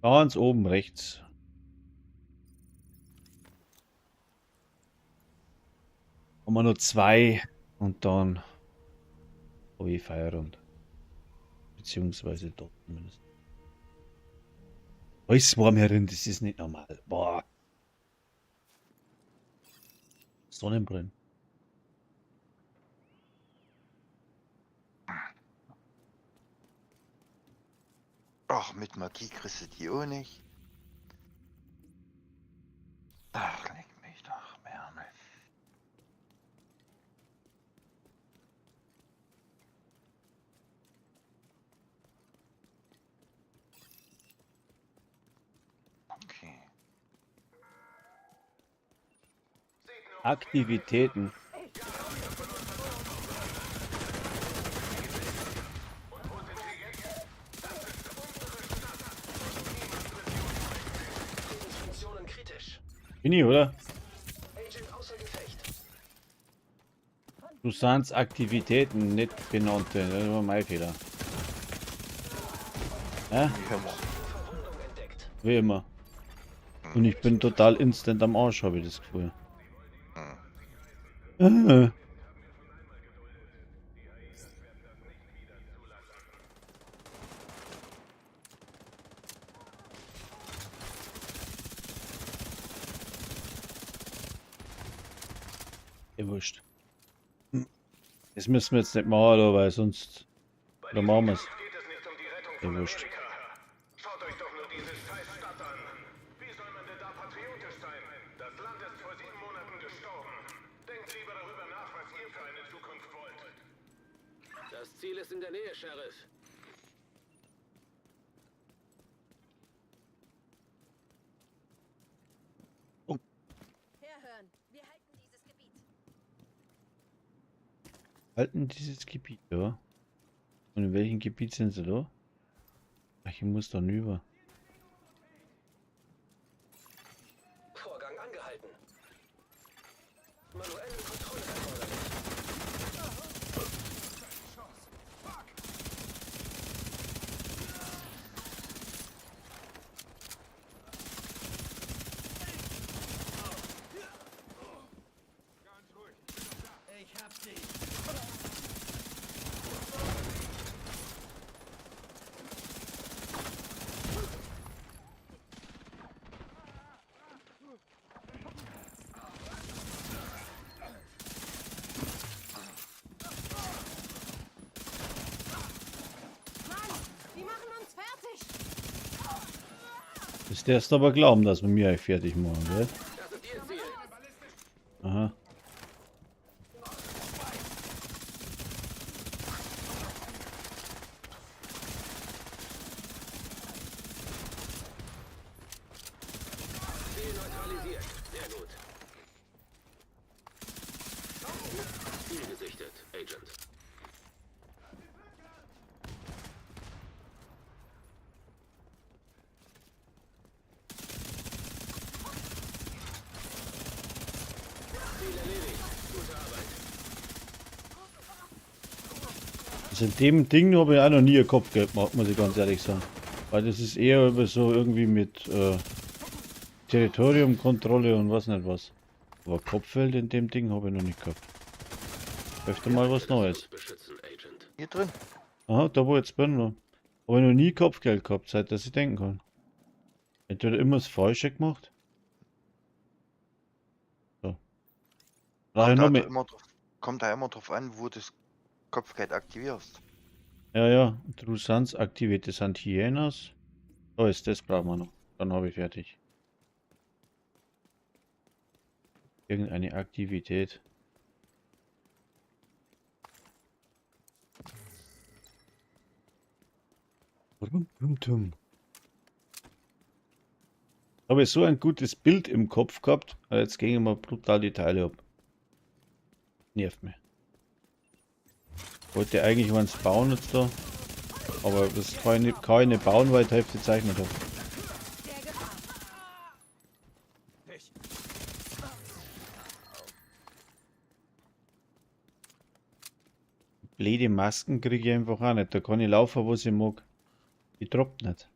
Ganz oben rechts. Haben wir noch zwei und dann habe ich Feierabend. Beziehungsweise dort zumindest. Alles warm herin, das ist nicht normal. Boah. Sonnenbrillen. Ach, mit Magie kriegst du die auch nicht. Ach, leck mich doch, Merne. Okay. Aktivitäten. Funktionen kritisch. Bin ich, oder? Agent außer Gefecht. Susans Aktivitäten, nicht benannte. Das war mein Fehler. Ja, Wie immer. Verwundung entdeckt. wie immer. Und ich bin total instant am Arsch, habe ich das Gefühl. Ja, wurscht. Das müssen wir jetzt nicht machen, da, weil sonst. Bei Oder diesem machen wir's. Kampf geht es nicht um die Rettung Ja, von wurscht. Amerika. Schaut euch doch nur diese scheiß Stadt an. Wie soll man denn da patriotisch sein? Das Land ist vor 7 Monaten gestorben. Denkt lieber darüber nach, was ihr für eine Zukunft wollt. Das Ziel ist in der Nähe, Sheriff. Herhören, wir halten dieses Gebiet. Halten dieses Gebiet, ja. Und in welchem Gebiet sind sie da? Ach, ich muss da rüber. Vorgang angehalten. Manuelle Kontrolle erforderlich. Ich hab dich! Mann, die machen uns fertig! Das darfst du aber glauben, dass wir mir euch fertig machen, gell? Das ist ihr Ziel. Aha. Ziel neutralisiert. Sehr gut. Ziel gesichtet, Agent. Ziel erledigt. Gute Arbeit. Also in dem Ding habe ich auch noch nie ein Kopfgeld gemacht, muss ich ganz ehrlich sagen. Weil das ist eher über so irgendwie mit Territoriumkontrolle und was nicht was. Aber Kopfgeld in dem Ding habe ich noch nicht gehabt. Öfter mal was Das Neues. uns beschützen, Agent. Hier drin. Aha, da wo ich jetzt bin. Habe ich noch nie Kopfgeld gehabt, seit dass ich denken kann. Entweder immer das Falsche gemacht. So. Brauche ich Da noch mehr. immer drauf, kommt da immer drauf an, wo du das Kopfgeld aktivierst. Ja, ja. True Sons aktiviert. Das sind Hyenas. Oh, ist das brauchen wir noch. Dann habe ich fertig. Irgendeine Aktivität. Rum, rum, tum. Habe ich so ein gutes Bild im Kopf gehabt, aber jetzt gehen immer brutal die Teile ab. Nervt mich. Wollte eigentlich eins bauen jetzt da, aber das kann ich nicht bauen, weil ich die Hälfte gezeichnet habe. Blöde Masken kriege ich einfach auch nicht. Da kann ich laufen, was ich mag. Die droppt nicht.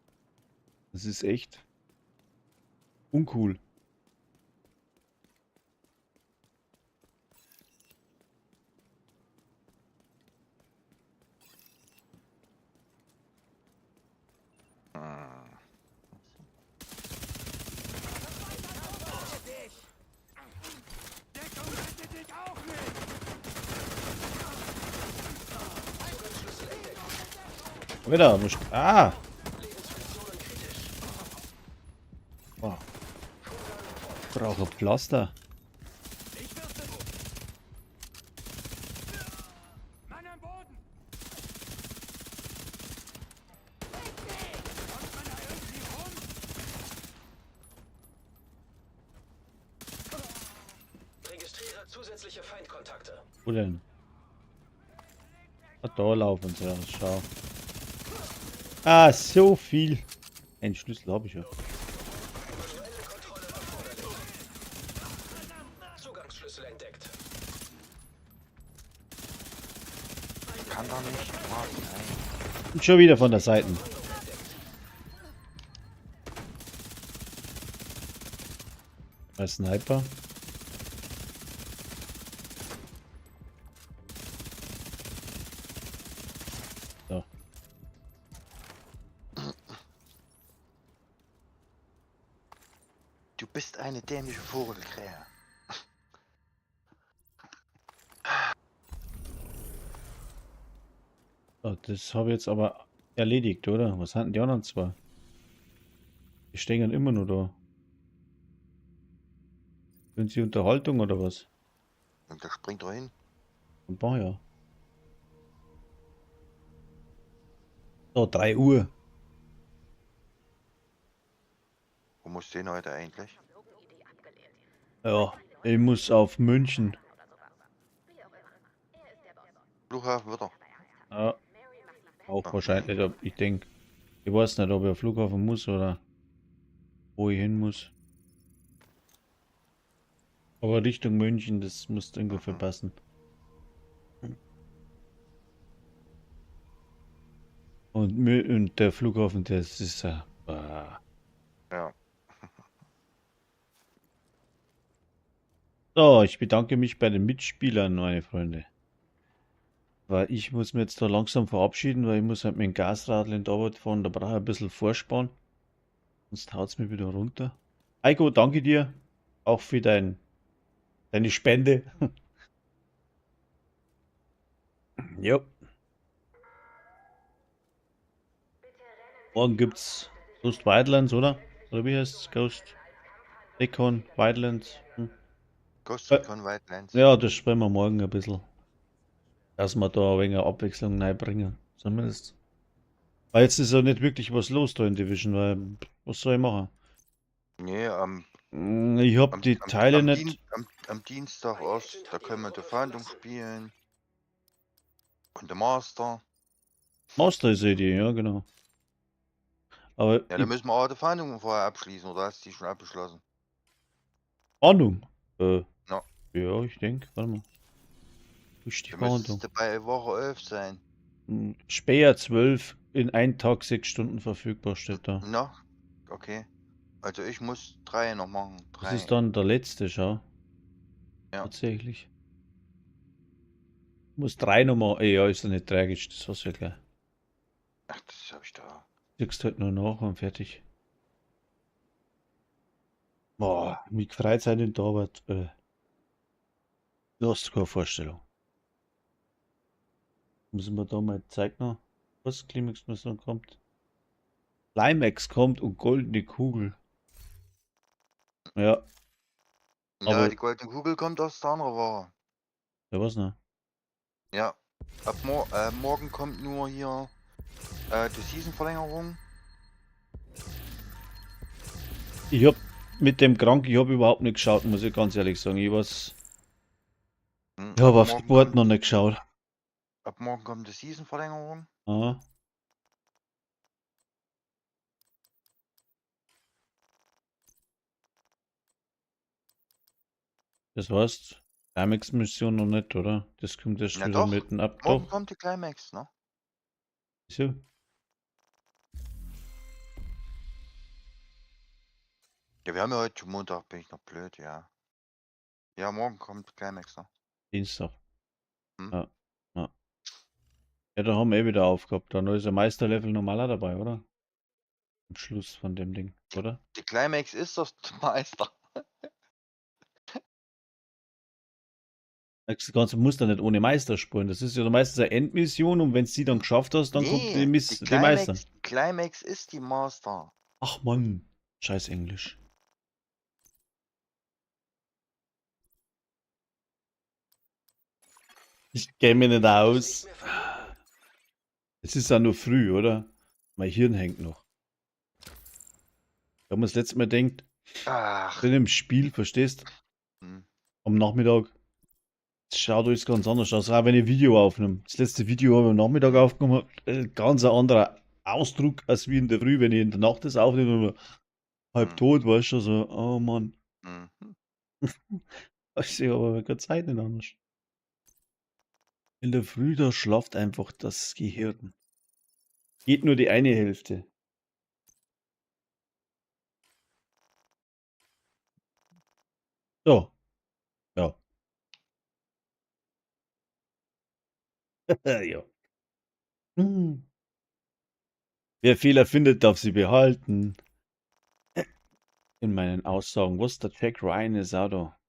Das ist echt uncool. Deckung rettet dich auch nicht! Wieder, muss ah! Oh. Brauche Pflaster. Ich wirf Mann am Boden! Kommt man da irgendwie rum? Registriere zusätzliche Feindkontakte. Wo denn? Ah, da laufen sie raus, schau. Ah, so viel. Einen Schlüssel habe ich ja. Manuelle Kontrolle erforderlich. Zugangsschlüssel entdeckt. Kann doch nicht wahr sein. Und schon wieder von der Seite. Ein Sniper. So. Du bist eine dämliche Vogelkrähe. So, das habe ich jetzt aber erledigt, oder? Was hatten die anderen zwei? Die stehen immer noch da. Sind sie Unterhaltung oder was? Und der springt da hin. Ein paar, ja. So, 3 Uhr. Wo musst du hin heute eigentlich? Ja, ich muss auf München. Flughafen wieder. Ja, auch wahrscheinlich, ob ich denke, ich weiß nicht, ob ich auf Flughafen muss oder wo ich hin muss. Aber Richtung München, das muss ungefähr passen. Und der Flughafen, das ist ja. Ah. Ja. So, ich bedanke mich bei den Mitspielern, meine Freunde. Weil ich muss mir jetzt da langsam verabschieden, weil ich muss halt mit dem Gasradl in die Arbeit fahren, da brauche ich ein bisschen Vorspann. Sonst haut es mir wieder runter. Heiko, danke dir auch für deine Spende. Jo. Morgen gibt's Ghost Wildlands, oder? Oder wie heißt's? Ghost Recon Wildlands. Hm. Ghost Recon Wildlands. Ja, das spielen wir morgen ein bisschen. Dass wir da ein wenig Abwechslung reinbringen. Zumindest. Weil jetzt ist ja nicht wirklich was los da in Division, weil was soll ich machen? Nee, Ich hab die Teile nicht. Am Dienstag erst, da können wir die Fahndung spielen. Und der Master. Master ist die Idee, ja genau. Aber Ja, da müssen wir auch die Fahndung vorher abschließen, oder hast du die schon abgeschlossen? Fahndung? Ja. Ja, ich denke, warte mal. Wo ist die Da Fahndung? müsstest du bei Woche 11 sein. Späher 12 in einem Tag 6 Stunden verfügbar steht da. Na, okay. Also ich muss 3 noch machen. Das 3. ist dann der letzte, schau. Ja. Tatsächlich. Ich muss 3 noch machen. Ey, ja, ist ja nicht tragisch, das war's ja gleich. Ach, das hab ich da. Kriegst halt nur nach und fertig. Boah, mich freut sein in der Arbeit. Du hast keine Vorstellung. Müssen wir da mal zeigen noch, was Climax Mission kommt. Climax kommt und goldene Kugel. Ja. Ja, Aber die goldene Kugel kommt aus der anderen Woche. Ja, was noch? Ja. Ab morgen kommt nur hier die Season-Verlängerung. Ich hab mit dem Krank, ich hab überhaupt nicht geschaut, muss ich ganz ehrlich sagen. Ich weiß. Ich hab auf Sport noch nicht geschaut. Ab morgen kommt die Season-Verlängerung. Aha. Das heißt, Climax-Mission noch nicht, oder? Das kommt erst Na wieder doch, mit dem Ab. Morgen Doch. kommt die Climax, ne? Wieso? Ja, wir haben ja heute schon Montag, bin ich noch blöd, ja. Ja, morgen kommt Climax, ne? Dienstag. Hm? Ja, ja. Ja, da haben wir eh wieder aufgehabt. Dann ist der Meisterlevel normaler dabei, oder? Am Schluss von dem Ding, oder? Die Climax ist das Meister. Das Ganze muss da nicht ohne Meister spielen. Das ist ja meistens eine Endmission und wenn du sie dann geschafft hast, dann kommt Nee, die, Miss, die die Meister. Climax ist die Master. Ach Mann, scheiß Englisch. Ich kenne mich nicht aus. Es ist ja nur früh, oder? Mein Hirn hängt noch. Wenn man das letzte Mal denkt, Ach. bin im Spiel, verstehst? Hm. Am Nachmittag. Das schaut alles ganz anders aus, auch wenn ich Video aufnehme. Das letzte Video habe ich am Nachmittag aufgenommen, ganz ein anderer Ausdruck als wie in der Früh, wenn ich in der Nacht das aufnehme, und halb tot, weißt du, so, oh Mann. Ich sehe aber keine Zeit nicht anders. In der Früh, da schlaft einfach das Gehirn. Geht nur die eine Hälfte. So. Ja. Ja. Wer Fehler findet, darf sie behalten. In meinen Aussagen. Was der Jack Ryan ist auch da.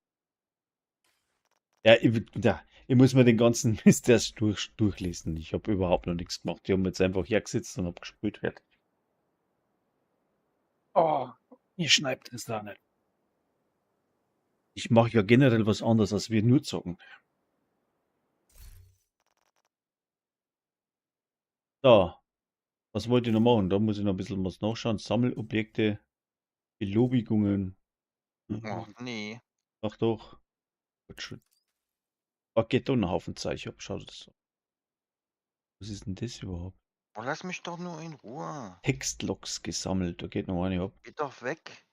Ja, ich, da, Ich muss mir den ganzen Mist erst durchlesen. Ich habe überhaupt noch nichts gemacht. Ich habe jetzt einfach hergesetzt und habe gespielt. Fertig. Oh, ihr schneibt es da nicht. Ich mache ja generell was anderes, als wir nur zocken. So, was wollt ihr noch machen? Da muss ich noch ein bisschen was nachschauen. Sammelobjekte, Belobigungen. Ach nee. Ach doch. Fortschritt. Ach, geht doch ein Haufen Zeug ab. Schau das. Was ist denn das überhaupt? Oh, lass mich doch nur in Ruhe. Textlogs gesammelt. Da geht noch eine ab. Geh doch weg.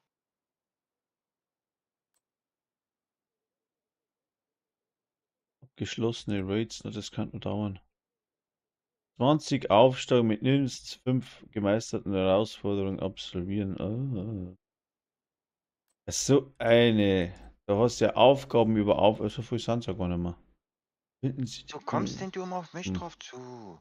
Abgeschlossene Raids, na, das könnte noch dauern. 20 Aufsteigen mit mindestens 5 gemeisterten Herausforderungen absolvieren. Ah. So eine. Da hast du ja Aufgaben über auf. So viel sind es ja gar nicht mehr. Finden Sie So kommst denn du immer auf mich Hm. drauf zu?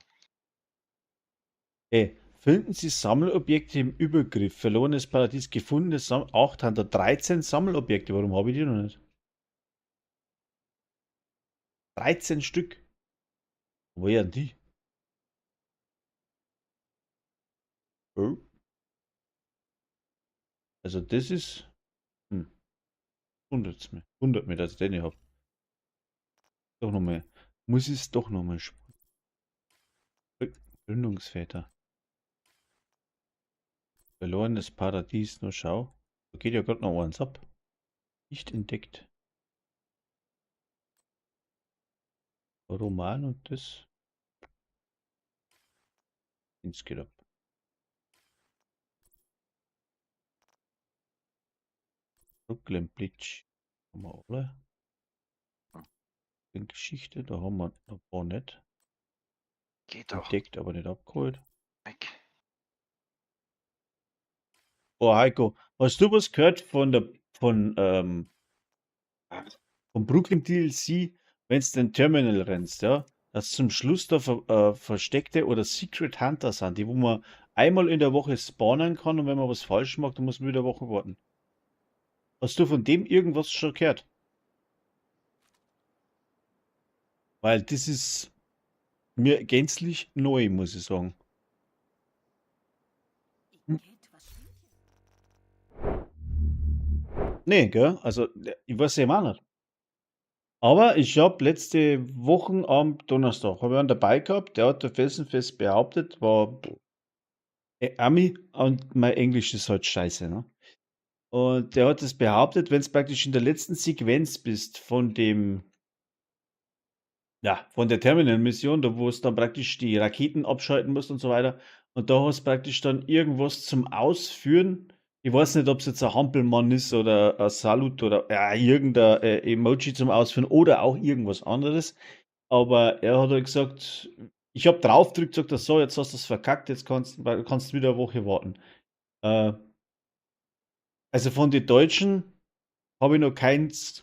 Ey, finden Sie Sammelobjekte im Übergriff. Verlorenes Paradies, gefundene Sam 813 Sammelobjekte. Warum habe ich die noch nicht? 13 Stück. Wo wären die? Oh. Also das ist. Wundert's mir. Wundert mich, dass ich den nicht hab. Doch nochmal. Muss ich es doch nochmal spielen. Gründungsväter. Verlorenes Paradies, nur schau. Da geht ja gerade noch eins ab. Nicht entdeckt. Roman und das. Ins geht ab. Brooklyn Bridge. Haben wir alle. Die Geschichte, da haben wir ein paar nicht. Geh doch Entdeckt, aber nicht abgeholt. weg. Oh, Heiko, hast du was gehört von der von vom Brooklyn DLC, wenn du den Terminal rennst, ja? Dass zum Schluss da versteckte oder Secret Hunter sind, die wo man einmal in der Woche spawnen kann und wenn man was falsch macht, dann muss man wieder eine Woche warten. Hast du von dem irgendwas schon gehört? Weil das ist mir gänzlich neu, muss ich sagen. Nee, gell? Also, ich weiß ja auch nicht. Aber ich habe letzte Woche am Donnerstag hab ich einen dabei gehabt, der hat der felsenfest behauptet, war Ami und mein Englisch ist halt scheiße, ne? Und der hat es behauptet, wenn du praktisch in der letzten Sequenz bist von dem, ja, von der Terminal-Mission, da wo es dann praktisch die Raketen abschalten musst und so weiter, und da hast du praktisch dann irgendwas zum Ausführen. Ich weiß nicht, ob es jetzt ein Hampelmann ist oder ein Salut oder ja, irgendein Emoji zum Ausführen oder auch irgendwas anderes. Aber er hat halt gesagt, ich habe drauf gedrückt, sagt er so, jetzt hast du es verkackt, jetzt kannst du wieder eine Woche warten. Also von den Deutschen habe ich noch keins,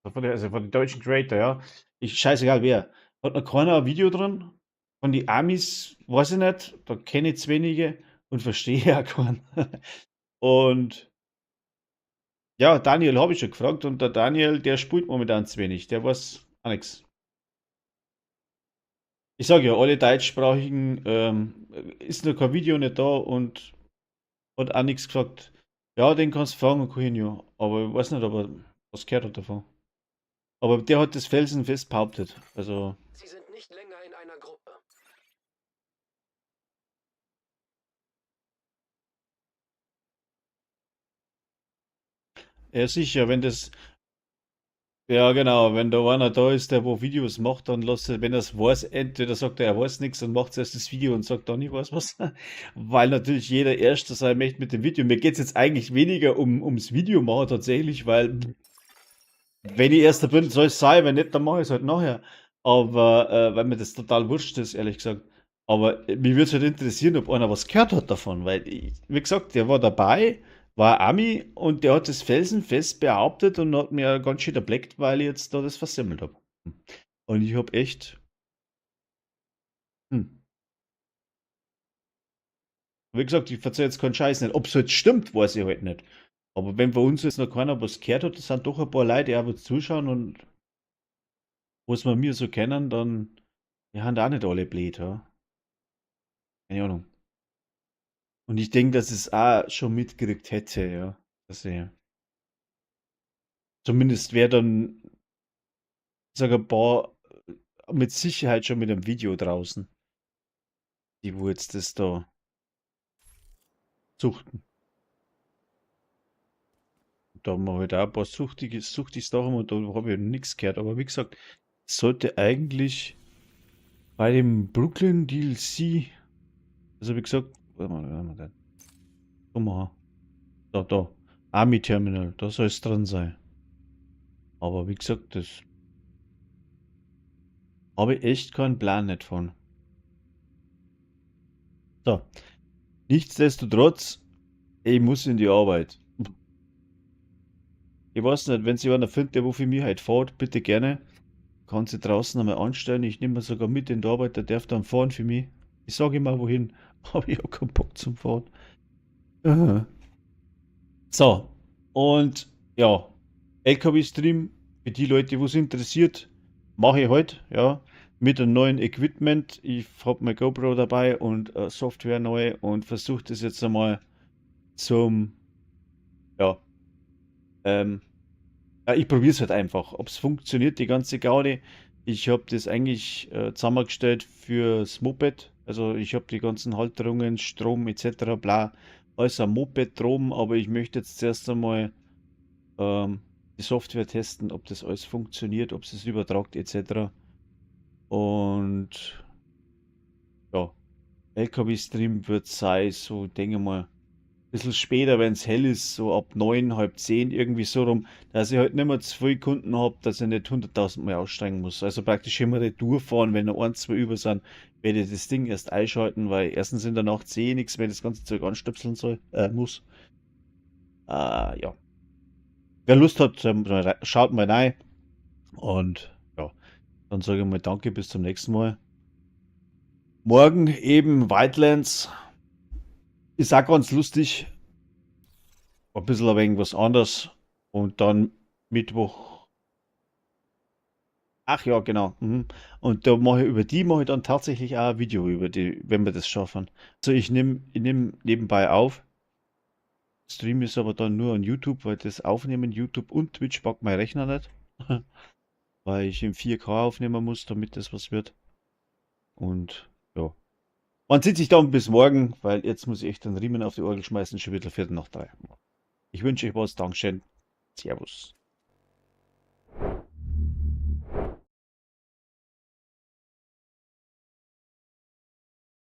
also von den deutschen Creator, ja, ich scheißegal wer, hat noch keiner ein Video drin. Von den Amis weiß ich nicht, da kenne ich zu wenige und verstehe auch keinen. Und ja, Daniel habe ich schon gefragt und der Daniel, der spielt momentan zu wenig, der weiß auch nichts. Ich sage ja, alle deutschsprachigen ist noch kein Video nicht da und hat auch nichts gesagt. Ja, den kannst du fragen, Cohenio, aber ich weiß nicht, ob er was gehört hat davon. Aber der hat das felsenfest behauptet. Also. Sie sind nicht länger in einer Gruppe. Ja, sicher, wenn das. Ja, genau, wenn da einer da ist, der wo Videos macht, dann lässt er, wenn er es weiß, entweder sagt er, er weiß nichts und macht zuerst das Video und sagt dann, ich weiß was. Weil natürlich jeder Erste sein möchte mit dem Video. Mir geht es jetzt eigentlich weniger ums Video machen tatsächlich, weil wenn ich Erster bin, soll es sein, wenn nicht, dann mache ich es halt nachher. Aber weil mir das total wurscht ist, ehrlich gesagt. Aber mich würde es halt interessieren, ob einer was gehört hat davon, weil, ich, wie gesagt, der war dabei, war Ami und der hat das felsenfest behauptet und hat mir ganz schön erbleckt, weil ich jetzt da das versemmelt habe. Und ich habe echt. Wie gesagt, ich verzeihe jetzt keinen Scheiß nicht. Ob es halt stimmt, weiß ich halt nicht. Aber wenn bei uns jetzt noch keiner was gehört hat, das sind doch ein paar Leute, die aber zuschauen und. Was wir mir so kennen, dann, die haben da auch nicht alle blöd, ja. Keine Ahnung. Und ich denke, dass es auch schon mitgekriegt hätte, ja. Dass er zumindest wäre dann, sag ein paar, mit Sicherheit schon mit einem Video draußen. Die, wo jetzt das da suchten. Da haben wir halt auch ein paar suchtige, suchtige Sachen und da habe ich nichts gehört. Aber wie gesagt, es sollte eigentlich bei dem Brooklyn DLC, also wie gesagt, warte mal, warte mal, denn? Guck mal. Da, da. Army Terminal, da soll es drin sein. Aber wie gesagt, das habe ich echt keinen Plan nicht von. So. Nichtsdestotrotz, ich muss in die Arbeit. Ich weiß nicht, wenn sich einer findet, der wo für mich heute fährt, bitte gerne. Kann sie draußen einmal anstellen. Ich nehme sogar mit in die Arbeit, der darf dann fahren für mich. Ich sage immer wohin, aber ich habe keinen Bock zum Fahren. So, und ja, LKW-Stream, für die Leute, wo es interessiert, mache ich heute, ja, mit einem neuen Equipment. Ich habe mein GoPro dabei und Software neu und versuche das jetzt einmal zum, ja, ja, ich probiere es halt einfach, ob es funktioniert, die ganze Gaudi. Ich habe das eigentlich zusammengestellt fürs Moped. Also ich habe die ganzen Halterungen, Strom etc. bla, alles am Moped drum, aber ich möchte jetzt zuerst einmal die Software testen, ob das alles funktioniert, ob es es übertragt etc. Und ja, LKW-Stream wird sein, so denke ich mal, ein bisschen später, wenn es hell ist, so ab 9, halb 10, irgendwie so rum, dass ich halt nicht mehr zu viele Kunden habe, dass ich nicht 100.000 Mal aussteigen muss. Also praktisch immer Retour fahren, wenn noch ein, zwei über sind, werde ich das Ding erst einschalten, weil erstens in der Nacht sehe ich nichts, wenn ich das ganze Zeug anstöpseln muss. Ja. Wer Lust hat, schaut mal rein. Und ja, dann sage ich mal danke, bis zum nächsten Mal. Morgen eben Wildlands. Ist auch ganz lustig. Ein bisschen ein wenig was anderes. Und dann Mittwoch. Ach ja, genau. Und da mache ich über die mache ich dann tatsächlich auch ein Video über die, wenn wir das schaffen. Also ich nehm nebenbei auf. Stream ist aber dann nur an YouTube, weil das Aufnehmen YouTube und Twitch packt mein Rechner nicht. Weil ich in 4K aufnehmen muss, damit das was wird. Und ja. Man sieht sich dann bis morgen, weil jetzt muss ich echt den Riemen auf die Orgel schmeißen, schon wieder 3:15. Ich wünsche euch was, Dankeschön. Servus.